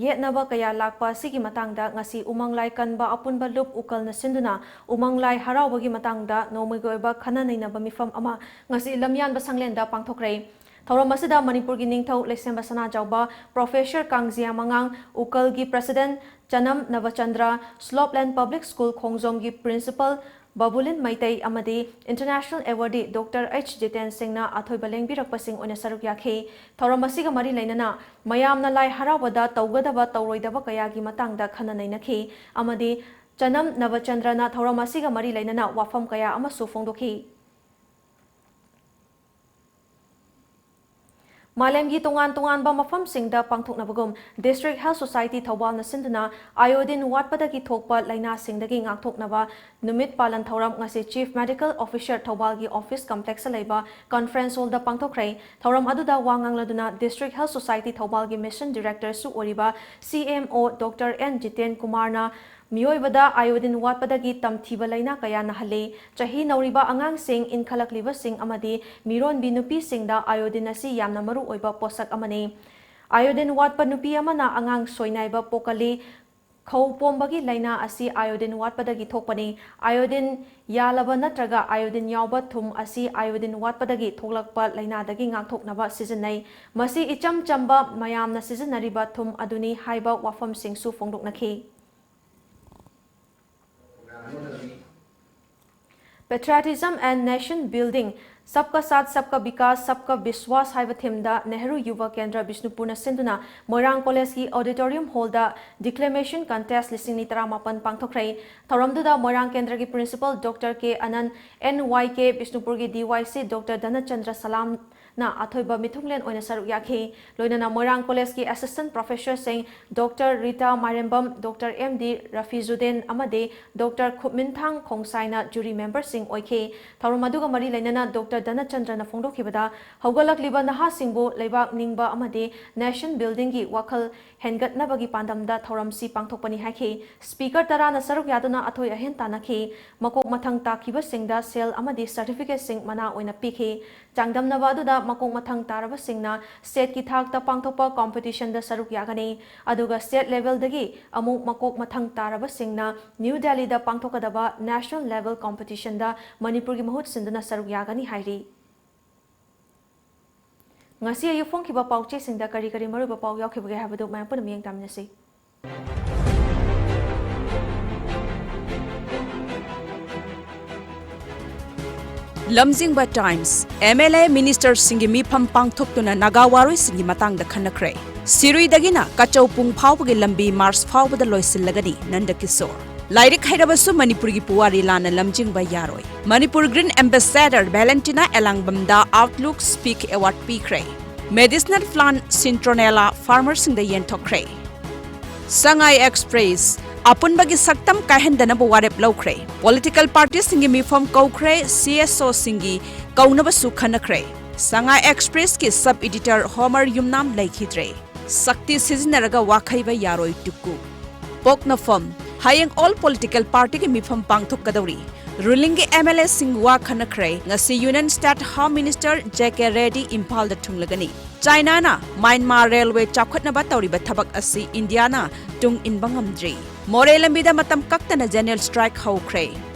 ꯌꯦꯠꯅꯕ ꯀꯌꯥ ꯂꯥꯛꯄ ꯑꯁꯤꯒꯤ ꯃꯇꯥꯡꯗ ꯉꯁꯤ ꯎꯃꯪ ꯂꯥꯏ ꯀꯟꯕ ꯑꯄꯨꯟꯕ ꯂꯨꯞ ꯎꯀꯜꯅ ꯁꯤꯟꯗꯨꯅ ꯎꯃꯪ ꯂꯥꯏ ꯍꯔꯥꯎꯕꯒꯤ ꯃꯇꯥꯡꯗ ꯅꯣꯡꯃꯒꯤ ꯑꯣꯏꯕ ꯈꯟꯅ ꯅꯩꯅꯕ ꯃꯤꯐꯝ ꯑꯃ ꯉꯁꯤ ꯂꯝꯌꯥꯟꯕ ꯁꯪꯂꯦꯟꯗ ꯄꯥꯡꯊꯣꯛꯈ꯭ꯔꯦ꯫ ꯊꯧꯔꯝ ꯑꯁꯤꯗ ꯃꯅꯤꯄꯨꯔꯒꯤ ꯅꯤꯡꯊꯧ ꯂꯩꯁꯦꯝꯕ ꯁꯅꯥꯖꯥꯎꯕ ꯄ꯭ꯔꯣꯐꯦꯁꯔ ꯀꯥꯡꯖꯤꯌꯥ ꯃꯉꯥꯡ, ꯎꯀꯜꯒꯤ president ꯆꯅꯝ ꯅꯕꯆꯟꯗ꯭ꯔ, ꯁ꯭ꯂꯣꯞꯂꯦꯟ ꯄꯕ꯭ꯂꯤꯛ ꯁ꯭ꯀꯨꯜ ꯈꯣꯡꯖꯣꯝꯒꯤ principal ꯕꯕꯨꯂꯤꯟ ꯃꯩꯇꯩ ꯑꯃꯗꯤ international awardee Doctor H Jiten ꯁꯤꯡꯅ ꯑꯊꯣꯏꯕ ꯂꯦꯡꯕꯤꯔꯛꯄꯁꯤꯡ ꯑꯣꯏꯅ ꯁꯔꯨꯛ ꯌꯥꯈꯤ꯫ ꯊꯧꯔꯝ ꯑꯁꯤꯒ ꯃꯔꯤ ꯂꯩꯅꯅ ꯃꯌꯥꯝꯅ ꯂꯥꯏ ꯍꯔꯥꯎꯕꯗ ꯇꯧꯒꯗꯕ ꯇꯧꯔꯣꯏꯗꯕ ꯀꯌꯥꯒꯤ ꯃꯇꯥꯡꯗ ꯈꯟꯅ ꯅꯩꯅꯈꯤ ꯑꯃꯗꯤ ꯆꯅꯝ ꯅꯕꯆꯟꯗ꯭ꯔꯅ ꯊꯧꯔꯝ ꯑꯁꯤꯒ ꯃꯔꯤ ꯂꯩꯅꯅ ꯋꯥꯐꯝ ꯀꯌꯥ ꯑꯃꯁꯨ ꯐꯣꯡꯗꯣꯛꯈꯤ꯫ ꯃꯥꯂꯦꯝꯒꯤ ꯇꯣꯉꯥꯟ ꯇꯣꯉꯥꯟꯕ ꯃꯐꯝꯁꯤꯡꯗ ꯄꯥꯡꯊꯣꯛꯅꯕꯒꯨꯝ, District Health Society ꯊꯧꯕꯥꯜꯅ ꯁꯤꯟꯗꯨꯅ iodine ꯋꯥꯠꯄꯗꯒꯤ ꯊꯣꯛꯄ ꯂꯥꯏꯅꯥꯁꯤꯡꯗꯒꯤ ꯉꯥꯛꯊꯣꯛꯅꯕ ꯅꯨꯃꯤꯠ ꯄꯥꯂꯟ ꯊꯧꯔꯝ ꯉꯁꯤ Chief Medical Officer ꯊꯧꯕꯥꯜꯒꯤ office complexꯇ ꯂꯩꯕ conference hallꯗ ꯄꯥꯡꯊꯣꯛꯈ꯭ꯔꯦ꯫ ꯊꯧꯔꯝ ꯑꯗꯨꯗ ꯋꯥ ꯉꯥꯡꯂꯗꯨꯅ District Health Society ꯊꯧꯕꯥꯜꯒꯤ mission directorꯁꯨ ꯑꯣꯏꯔꯤꯕ C M O Doctor N Jiten ꯀꯨꯃꯥꯔꯅ ꯃꯤꯑꯣꯏꯕꯗ iodine ꯋꯥꯠꯄꯗꯒꯤ ꯇꯝꯊꯤꯕ ꯂꯥꯏꯅꯥ ꯀꯌꯥ ꯅꯥꯍꯜꯂꯤ꯫ ꯆꯍꯤ ꯅꯧꯔꯤꯕ ꯑꯉꯥꯡꯁꯤꯡ, ꯏꯟꯈꯠꯂꯛꯂꯤꯕꯁꯤꯡ ꯑꯃꯗꯤ ꯃꯤꯔꯣꯟꯕꯤ ꯅꯨꯄꯤꯁꯤꯡꯗ iodine ꯑꯁꯤ ꯌꯥꯝꯅ ꯃꯔꯨ ꯑꯣꯏꯕ ꯄꯣꯠꯁꯛ ꯑꯃꯅꯤ꯫ Iodine ꯋꯥꯠꯄ ꯅꯨꯄꯤ ꯑꯃꯅ ꯑꯉꯥꯡ ꯁꯣꯏꯅꯥꯏꯕ ꯄꯣꯛꯀꯜꯂꯤ꯫ ꯈꯧ ꯄꯣꯝꯕꯒꯤ ꯂꯥꯏꯅꯥ ꯑꯁꯤ iodine ꯋꯥꯠꯄꯗꯒꯤ ꯊꯣꯛꯄꯅꯤ꯫ Iodine ꯌꯥꯜꯂꯕ ꯅꯠꯇ꯭ꯔꯒ iodine ꯌꯥꯎꯕ ꯊꯨꯝ ꯑꯁꯤ iodine ꯋꯥꯠꯄꯗꯒꯤ ꯊꯣꯛꯂꯛꯄ ꯂꯥꯏꯅꯥꯗꯒꯤ ꯉꯥꯛꯊꯣꯛꯅꯕ ꯁꯤꯖꯤꯟꯅꯩ꯫ ꯃꯁꯤ ꯏꯆꯝ ꯆꯝꯕ ꯃꯌꯥꯝꯅ ꯁꯤꯖꯤꯟꯅꯔꯤꯕ ꯊꯨꯝ ꯑꯗꯨꯅꯤ ꯍꯥꯏꯕ ꯋꯥꯐꯝꯁꯤꯡꯁꯨ ꯐꯣꯡꯗꯣꯛꯅꯈꯤ꯫ Patriotism and Nation Building, Sabka Saath, Sabka Vikas, Sabka Vishwas ꯍꯥꯏꯕ themeꯗ ꯅꯦꯍꯔꯨ ꯌꯨꯕ ꯀꯦꯟꯗ꯭ꯔ ꯕꯤꯁꯅꯨꯄꯨꯔꯅ ꯁꯤꯟꯗꯨꯅ ꯃꯣꯏꯔꯥꯡ ꯀꯣꯂꯦꯖꯀꯤ auditorium hallꯗ declamation contest ꯂꯤꯁꯤꯡ ꯑꯅꯤ ꯇꯔꯥꯃꯥꯄꯟ ꯄꯥꯡꯊꯣꯛꯈ꯭ꯔꯦ꯫ ꯊꯧꯔꯝꯗꯨꯗ ꯃꯣꯏꯔꯥꯡ ꯀꯦꯟꯗ꯭ꯔꯒꯤ principal Doctor K ꯑꯅꯟ, N Y K, ꯕꯤꯁꯅꯨꯄꯨꯔꯒꯤ D Y C Doctor ꯙꯅꯆꯟꯗ꯭ꯔ ꯁꯂꯥꯝ, ꯅ ꯑꯊꯣꯏꯕ ꯃꯤꯊꯨꯡꯂꯦꯟ ꯑꯣꯏꯅ ꯁꯔꯨꯛ ꯌꯥꯈꯤ꯫ ꯂꯣꯏꯅꯅ ꯃꯣꯏꯔꯥꯡ ꯀꯣꯂꯦꯖꯀꯤ assistant professorꯁꯤꯡ Doctor Rita Mairembam, Doctor M D Rafijuddin ꯑꯃꯗꯤ Doctor ꯈꯨꯞꯃꯤꯟꯊꯥꯡ ꯈꯣꯡꯁꯥꯏꯅ jury memberꯁꯤꯡ ꯑꯣꯏꯈꯤ꯫ ꯊꯧꯔꯝ ꯑꯗꯨꯒ ꯃꯔꯤ ꯂꯩꯅꯅ Doctor ꯙꯅꯆꯟꯗ꯭ꯔꯅ ꯐꯣꯡꯗꯣꯛꯈꯤꯕꯗ, ꯍꯧꯒꯠꯂꯛꯂꯤꯕ ꯅꯍꯥꯁꯤꯡꯕꯨ ꯂꯩꯕꯥꯛ ꯅꯤꯡꯕ ꯑꯃꯗꯤ nation buildingꯒꯤ ꯋꯥꯈꯜ ꯍꯦꯟꯒꯠꯅꯕꯒꯤ ꯄꯥꯟꯗꯝꯗ ꯊꯧꯔꯝꯁꯤ ꯄꯥꯡꯊꯣꯛꯄꯅꯤ ꯍꯥꯏꯈꯤ꯫ Speaker ꯇꯔꯥꯅ ꯁꯔꯨꯛ ꯌꯥꯗꯨꯅ ꯑꯊꯣꯏ ꯑꯍꯦꯟ ꯇꯥꯟꯅꯈꯤ꯫ ꯃꯀꯣꯛ ꯃꯊꯪ ꯇꯥꯈꯤꯕꯁꯤꯡꯗ ꯁꯦꯜ ꯑꯃꯗꯤ certificateꯁꯤꯡ ꯃꯅꯥ ꯑꯣꯏꯅ ꯄꯤꯈꯤ꯫ ꯆꯥꯡꯗꯝꯅꯕ ꯑꯗꯨꯗ ꯃꯀꯣꯛ ꯃꯊꯪ ꯇꯥꯔꯕꯁꯤꯡꯅ stateꯀꯤ ꯊꯥꯛꯇ ꯄꯥꯡꯊꯣꯛꯄ competitionꯗ ꯁꯔꯨꯛ ꯌꯥꯒꯅꯤ, ꯑꯗꯨꯒ state levelꯗꯒꯤ ꯑꯃꯨꯛ ꯃꯀꯣꯛ ꯃꯊꯪ ꯇꯥꯔꯕꯁꯤꯡꯅ ꯅ꯭ꯌꯨ ꯗꯦꯜꯂꯤꯗ ꯄꯥꯡꯊꯣꯛꯀꯗꯕ national level competitionꯗ ꯃꯅꯤꯄꯨꯔꯒꯤ ꯃꯍꯨꯠ ꯁꯤꯟꯗꯨꯅ ꯁꯔꯨꯛ ꯌꯥꯒꯅꯤ ꯍꯥꯏꯔꯤ꯫ ꯉꯁꯤ ꯑꯌꯨꯛ ꯐꯣꯡꯈꯤꯕ ꯄꯥꯎꯆꯦꯁꯤꯡꯗ ꯀꯔꯤ ꯀꯔꯤ ꯃꯔꯨꯑꯣꯏꯕ ꯄꯥꯎ ꯌꯥꯎꯈꯤꯕꯒꯦ ꯍꯥꯏꯕꯗꯨ ꯃꯌꯥꯝ ꯄꯨꯟꯅ ꯃꯤꯠꯌꯦꯡ ꯇꯥꯃꯤꯟꯅꯁꯤ꯫ ꯂꯝꯖꯤꯡꯕ Times, MLA ministerꯁꯤꯡꯒꯤ ꯃꯤꯐꯝ ꯄꯥꯡꯊꯣꯛꯇꯨꯅ ꯅꯥꯒꯥ ꯋꯥꯔꯣꯏꯁꯤꯟꯒꯤ ꯃꯇꯥꯡꯗ ꯈꯟꯅꯈ꯭ꯔꯦ꯫ ꯁꯤꯔꯨꯏꯗꯒꯤꯅ ꯀꯆꯧꯄꯨꯡ ꯐꯥꯎꯕꯒꯤ ꯂꯝꯕꯤ March ꯐꯥꯎꯕꯗ ꯂꯣꯏꯁꯤꯜꯂꯒꯅꯤ, ꯅꯟꯗ ꯀꯤꯁꯣꯔ꯫ ꯂꯥꯏꯔꯤꯛ ꯍꯩꯔꯕꯁꯨ ꯃꯅꯤꯄꯨꯔꯒꯤ ꯄꯨꯋꯥꯔꯤ ꯂꯥꯟꯅ ꯂꯝꯖꯤꯡꯕ ꯌꯥꯔꯣꯏ꯫ Manipur Green Ambassador Valentina ꯑꯦꯂꯥꯡꯕꯝꯗ Outlook Speak Award ꯄꯤꯈ꯭ꯔꯦ꯫ Medicinal plant Citronella farmerꯁꯤꯡꯗ ꯌꯦꯟꯊꯣꯛꯈ꯭ꯔꯦ꯫ ꯁꯉꯥꯏ Express ꯑꯄꯨꯟꯕꯒꯤ ꯁꯛꯇꯝ ꯀꯥꯏꯍꯟꯗꯅꯕ ꯋꯥꯔꯦꯞ ꯂꯧꯈ꯭ꯔꯦ꯫ Political partyꯁꯤꯡꯒꯤ ꯃꯤꯐꯝ ꯀꯧꯈ꯭ꯔꯦ, CSOꯁꯤꯡꯒꯤ ꯀꯧꯅꯕꯁꯨ ꯈꯟꯅꯈ꯭ꯔꯦ꯫ ꯁꯉꯥꯏ Expressꯀꯤ sub editor ꯍꯣꯃꯔ ꯌꯨꯝꯅꯥꯝ ꯂꯩꯈꯤꯗ꯭ꯔꯦ꯫ ꯁꯛꯇꯤ ꯁꯤꯖꯤꯟꯅꯔꯒ ꯋꯥꯈꯩꯕ ꯌꯥꯔꯣꯏ ꯇꯨꯀꯨ꯫ ꯄꯣꯛꯅꯐꯝ, ꯍꯌꯦꯡ all political partyꯒꯤ ꯃꯤꯐꯝ ꯄꯥꯡꯊꯣꯛꯀꯗꯧꯔꯤ꯫ Rulingꯒꯤ MLAꯁꯤꯡ ꯋꯥ ꯈꯟꯅꯈ꯭ꯔꯦ꯫ ꯉꯁꯤ Union State Home Minister J K Reddy ꯏꯝꯐꯥꯜꯗ ꯊꯨꯡꯂꯒꯅꯤ꯫ ꯆꯥꯏꯅꯥꯅ ꯃ꯭ꯌꯥꯟꯃꯥꯔ railway ꯆꯥꯎꯈꯠꯅꯕ ꯇꯧꯔꯤꯕ ꯊꯕꯛ ꯑꯁꯤ ꯏꯟꯗꯤꯌꯥꯅ ꯇꯨꯡ ꯏꯟꯕ ꯉꯝꯗ꯭ꯔꯤ꯫ ꯃꯣꯔꯦ ꯂꯝꯕꯤꯗ ꯃꯇꯝ ꯀꯛꯇꯅ general strike ꯍꯧꯈ꯭ꯔꯦ꯫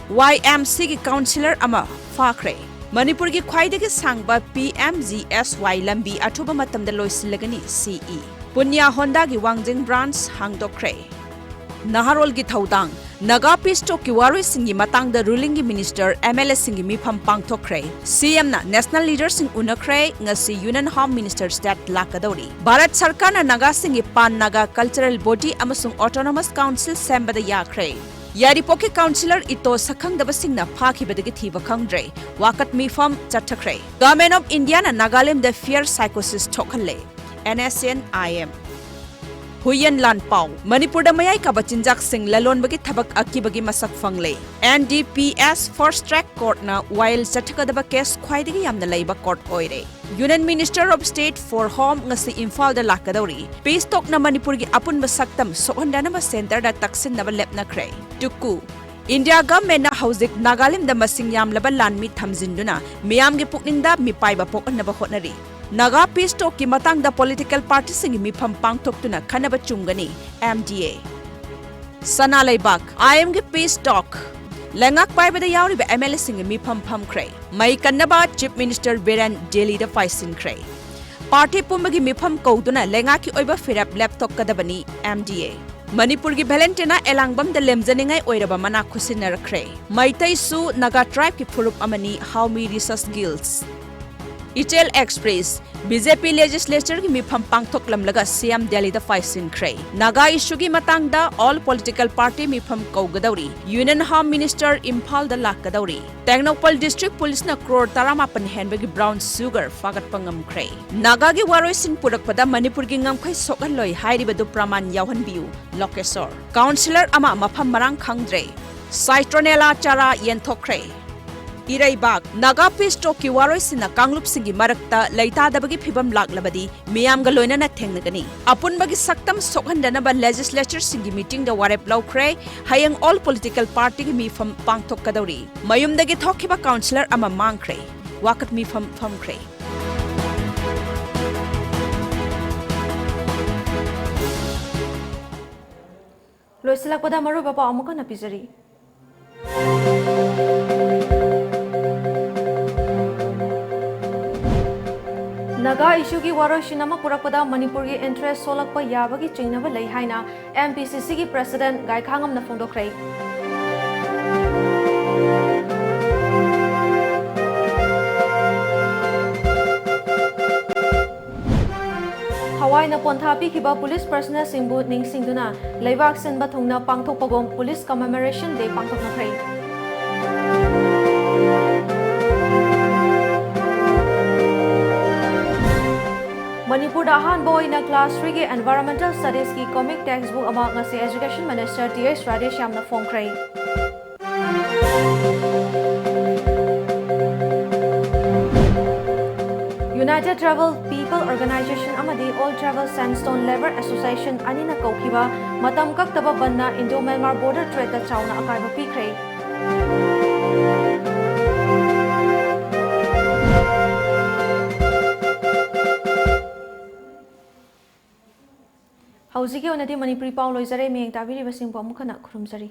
YMCꯒꯤ councillor ꯑꯃ ꯐꯥꯈ꯭ꯔꯦ꯫ ꯃꯅꯤꯄꯨꯔꯒꯤ ꯈ꯭ꯋꯥꯏꯗꯒꯤ ꯁꯥꯡꯕ PMGSY ꯂꯝꯕꯤ ꯑꯊꯨꯕ ꯃꯇꯝꯗ ꯂꯣꯏꯁꯤꯜꯂꯒꯅꯤ, CE꯫ ꯄꯨꯅ꯭ꯌꯥ ꯍꯣꯟꯗꯥꯒꯤ ꯋꯥꯡꯖꯤꯡ branch ꯍꯥꯡꯗꯣꯛꯈ꯭ꯔꯦ꯫ ꯅꯍꯥꯔꯣꯜꯒꯤ ꯊꯧꯗꯥꯡ, ꯅꯥꯒꯥ peace talkꯀꯤ ꯋꯥꯔꯣꯏꯁꯤꯟꯒꯤ ꯃꯇꯥꯡꯗ rulingꯒꯤ minister, MLAꯁꯤꯡꯒꯤ ꯃꯤꯐꯝ ꯄꯥꯡꯊꯣꯛꯈ꯭ꯔꯦ꯫ CMꯅ national leaderꯁꯤꯡ ꯎꯅꯈ꯭ꯔꯦ꯫ ꯉꯁꯤ Union Home Minister state ꯂꯥꯛꯀꯗꯧꯔꯤ꯫ Bharat ꯁꯔꯀꯥꯔꯅ ꯅꯥꯒꯥꯁꯤꯡꯒꯤ Pan Naga Cultural Body ꯑꯃꯁꯨꯡ Autonomous Council ꯁꯦꯝꯕꯗ ꯌꯥꯈ꯭ꯔꯦ꯫ ꯌꯥꯏꯔꯤꯄꯣꯛꯀꯤ ꯀꯥꯎꯟꯁꯤꯂꯔ ꯏꯇꯣ ꯁꯛꯈꯪꯗꯕꯁꯤꯡꯅ ꯐꯥꯈꯤꯕꯗꯒꯤ ꯊꯤꯕ ꯈꯪꯗ꯭ꯔꯦ꯫ ꯋꯥꯀꯠ ꯃꯤꯐꯝ ꯆꯠꯊꯈ꯭ꯔꯦ꯫ Government of Indiaꯅ Nagaland fear psychosis ꯊꯣꯛꯍꯜꯂꯦ꯫ N S N I M꯫ ꯍꯨꯏꯌꯦꯟ ꯂꯥꯟ ꯄꯥꯎ꯫ ꯃꯅꯤꯄꯨꯔꯗ ꯃꯌꯥꯏ ꯀꯥꯕ ꯆꯤꯟꯖꯥꯛꯁꯤꯡ ꯂꯂꯣꯟꯕꯒꯤ ꯊꯕꯛ ꯑꯀꯤꯕꯒꯤ ꯃꯁꯛ ꯐꯪꯂꯦ꯫ N D P S First Track Courtꯅ ꯋꯥꯌꯦꯜ ꯆꯠꯊꯒꯗꯕ case ꯈ꯭ꯋꯥꯏꯗꯒꯤ ꯌꯥꯝꯅ ꯂꯩꯕ court ꯑꯣꯏꯔꯦ꯫ Union Minister of State for Home ꯉꯁꯤ ꯏꯝꯐꯥꯜꯗ ꯂꯥꯛꯀꯗꯧꯔꯤ꯫ Peace talkꯅ ꯃꯅꯤꯄꯨꯔꯒꯤ ꯑꯄꯨꯟꯕ ꯁꯛꯇꯝ ꯁꯣꯛꯍꯟꯗꯅꯕ centreꯗ ꯇꯛꯁꯤꯟꯅꯕ ꯂꯦꯞꯅꯈ꯭ꯔꯦ꯫ ꯇꯨꯀꯨ꯫ India governmentꯅ ꯍꯧꯖꯤꯛ ꯅꯥꯒꯥꯂꯦꯟꯗ ꯃꯁꯤꯡ ꯌꯥꯝꯂꯕ ꯂꯥꯟꯃꯤ ꯊꯝꯖꯤꯟꯗꯨꯅ ꯃꯤꯌꯥꯝꯒꯤ ꯄꯨꯛꯅꯤꯡꯗ ꯃꯤꯄꯥꯏꯕ ꯄꯣꯛꯍꯟꯅꯕ ꯍꯣꯠꯅꯔꯤ꯫ ꯅꯥꯒꯥ peace talkꯀꯤ ꯃꯇꯥꯡꯗ political partyꯁꯤꯡꯒꯤ ꯃꯤꯐꯝ ꯄꯥꯡꯊꯣꯛꯇꯨꯅ ꯈꯟꯅꯕ ꯆꯨꯝꯒꯅꯤ, M D A꯫ ꯁꯅꯥ ꯂꯩꯕꯥꯛ, I M ꯒꯤ peace talk꯫ ꯂꯩꯉꯥꯛ ꯄꯥꯏꯕꯗ ꯌꯥꯎꯔꯤꯕ M L Aꯁꯤꯡꯒꯤ ꯃꯤꯐꯝ ꯐꯝꯈ꯭ꯔꯦ꯫ ꯃꯩ ꯀꯟꯅꯕ Chief Minister ꯕꯤꯔꯦꯟ ꯗꯦꯜꯂꯤꯗ ꯄꯥꯏꯁꯤꯟꯈ꯭ꯔꯦ꯫ Party ꯄꯨꯝꯕꯒꯤ ꯃꯤꯐꯝ ꯀꯧꯗꯨꯅ ꯂꯩꯉꯥꯛꯀꯤ ꯑꯣꯏꯕ ꯐꯤꯔꯦꯞ ꯂꯦꯞꯊꯣꯛꯀꯗꯕꯅꯤ, M D A꯫ ꯃꯅꯤꯄꯨꯔꯒꯤ Valentinaꯂꯦꯡꯕꯝꯗ ꯂꯦꯝꯖꯅꯤꯡꯉꯥꯏ ꯑꯣꯏꯔꯕ ꯃꯅꯥ ꯈꯨꯠꯁꯤꯟꯅꯔꯛꯈ꯭ꯔꯦ꯫ ꯃꯩꯇꯩꯁꯨ Naga tribeꯀꯤ ꯐꯨꯔꯨꯞ ꯑꯃꯅꯤ, Haomi Research Guilds꯫ ꯏꯆꯦꯜ Express, B J P legislatureꯒꯤ ꯃꯤꯐꯝ ꯄꯥꯡꯊꯣꯛꯂꯝꯂꯒ C M ꯗꯦꯜꯂꯤꯗ ꯄꯥꯏꯁꯤꯟꯈ꯭ꯔꯦ꯫ ꯅꯥꯒꯥ issueꯒꯤ ꯃꯇꯥꯡꯗ all political party ꯃꯤꯐꯝ ꯀꯧꯒꯗꯧꯔꯤ꯫ Union Home Minister ꯏꯝꯐꯥꯜꯗ ꯂꯥꯛꯀꯗꯧꯔꯤ꯫ Tengnoupal District Policeꯅ crore ꯇꯔꯥꯃꯥꯄꯟ ꯍꯦꯟꯕꯒꯤ brown sugar ꯐꯥꯒꯠꯄ ꯉꯝꯈ꯭ꯔꯦ꯫ ꯅꯥꯒꯥꯒꯤ ꯋꯥꯔꯣꯏꯁꯤꯟ ꯄꯨꯔꯛꯄꯗ ꯃꯅꯤꯄꯨꯔꯒꯤ ꯉꯝꯈꯩ ꯁꯣꯛꯍꯜꯂꯣꯏ ꯍꯥꯏꯔꯤꯕꯗꯨ ꯄ꯭ꯔꯃꯥꯟ ꯌꯥꯎꯍꯟꯕꯤꯌꯨ, ꯂꯣꯀꯦꯁꯣꯔ꯫ Councillor ꯑꯃ ꯃꯐꯝ ꯃꯔꯥꯡ ꯈꯪꯗ꯭ꯔꯦ꯫ Citronella ꯆꯥꯔꯥ ꯌꯦꯟꯊꯣꯛꯈ꯭ꯔꯦ꯫ ꯏꯔꯩꯕꯥꯛ, ꯅꯥꯒꯥ peace talkꯀꯤ ꯋꯥꯔꯣꯏꯁꯤꯟꯅ ꯀꯥꯡꯂꯨꯞꯁꯤꯡꯒꯤ ꯃꯔꯛꯇ ꯂꯩꯇꯥꯗꯕꯒꯤ ꯐꯤꯚꯝ ꯂꯥꯛꯂꯕꯗꯤ ꯃꯤꯌꯥꯝꯒ ꯂꯣꯏꯅꯅ ꯊꯦꯡꯅꯒꯅꯤ꯫ ꯑꯄꯨꯟꯕꯒꯤ ꯁꯛꯇꯝ ꯁꯣꯛꯍꯟꯗꯅꯕ legislatureꯁꯤꯡꯒꯤ meetingꯗ ꯋꯥꯔꯦꯞ ꯂꯧꯈ꯭ꯔꯦ꯫ ꯍꯌꯦꯡ all political partyꯒꯤ ꯃꯤꯐꯝ ꯄꯥꯡꯊꯣꯛꯀꯗꯧꯔꯤ꯫ ꯃꯌꯨꯝꯗꯒꯤ ꯊꯣꯛꯈꯤꯕ councillor ꯑꯃ ꯃꯥꯡꯈ꯭ꯔꯦ꯫ ꯋꯥꯀꯠ ꯃꯤꯐꯝ ꯐꯝꯈ꯭ꯔꯦ꯫ ꯂꯣꯏꯁꯤꯜꯂꯛꯄꯗ ꯃꯔꯨꯑꯣꯏꯕ ꯄꯥꯎ ꯑꯃꯨꯛ ꯍꯟꯅ ꯄꯤꯖꯔꯤ꯫ ꯅꯥꯒꯥ issueꯒꯤ ꯋꯥꯔꯣꯏꯁꯤꯟ ꯑꯃ ꯄꯨꯔꯛꯄꯗ ꯃꯅꯤꯄꯨꯔꯒꯤ interest ꯁꯣꯛꯂꯛꯄ ꯌꯥꯕꯒꯤ ꯆꯤꯡꯅꯕ ꯂꯩ ꯍꯥꯏꯅ M P C Cꯒꯤ President ꯒꯥꯏꯈꯥꯉꯝꯅ ꯐꯣꯡꯗꯣꯛꯈ꯭ꯔꯦ꯫ ꯊꯋꯥꯏꯅ ꯄꯣꯟꯊꯥ ꯄꯤꯈꯤꯕ ꯄꯨꯂꯤꯁ ꯄꯔꯁꯅꯦꯜꯁꯤꯡꯕꯨ ꯅꯤꯡꯁꯤꯡꯗꯨꯅ ꯂꯩꯕꯥꯛ ꯁꯤꯟꯕ ꯊꯨꯡꯅ ꯄꯥꯡꯊꯣꯛꯄꯒꯨꯝ Police Commemoration Day ꯄꯥꯡꯊꯣꯛꯅꯈ꯭ꯔꯦ꯫ ꯃꯅꯤꯄꯨꯔꯗ ꯑꯍꯥꯟꯕ ꯑꯣꯏꯅ class three ꯒꯤ Environmental Studies ꯀꯤ comic textbook ꯑꯃ ꯉꯁꯤ Education Minister ꯇꯤ ꯑꯩꯆ ꯔꯥꯙꯦꯁ꯭ꯌꯥꯝꯅ ꯐꯣꯡꯈ꯭ꯔꯦ꯫ United Tribal People Organization ꯑꯃꯗꯤ All Tribal Sandstone Labour Association ꯑꯅꯤꯅ ꯀꯧꯈꯤꯕ ꯃꯇꯝ ꯀꯛꯇꯕ ꯕꯟꯗꯅ Indo-Myanmar border trade ꯇ ꯆꯥꯎꯅ ꯑꯀꯥꯏꯕ ꯄꯤꯈ꯭ꯔꯦ꯫ ꯍꯧꯖꯤꯛꯀꯤ ꯑꯣꯏꯅꯗꯤ ꯃꯅꯤꯄꯨꯔꯤ ꯄꯥꯎ ꯂꯣꯏꯖꯔꯦ꯫ ꯃꯌꯦꯛ ꯇꯥꯕꯤꯔꯤꯕꯁꯤꯡꯕꯨ ꯑꯃꯨꯛ ꯍꯟꯅ ꯈꯨꯔꯨꯝꯖꯔꯤ꯫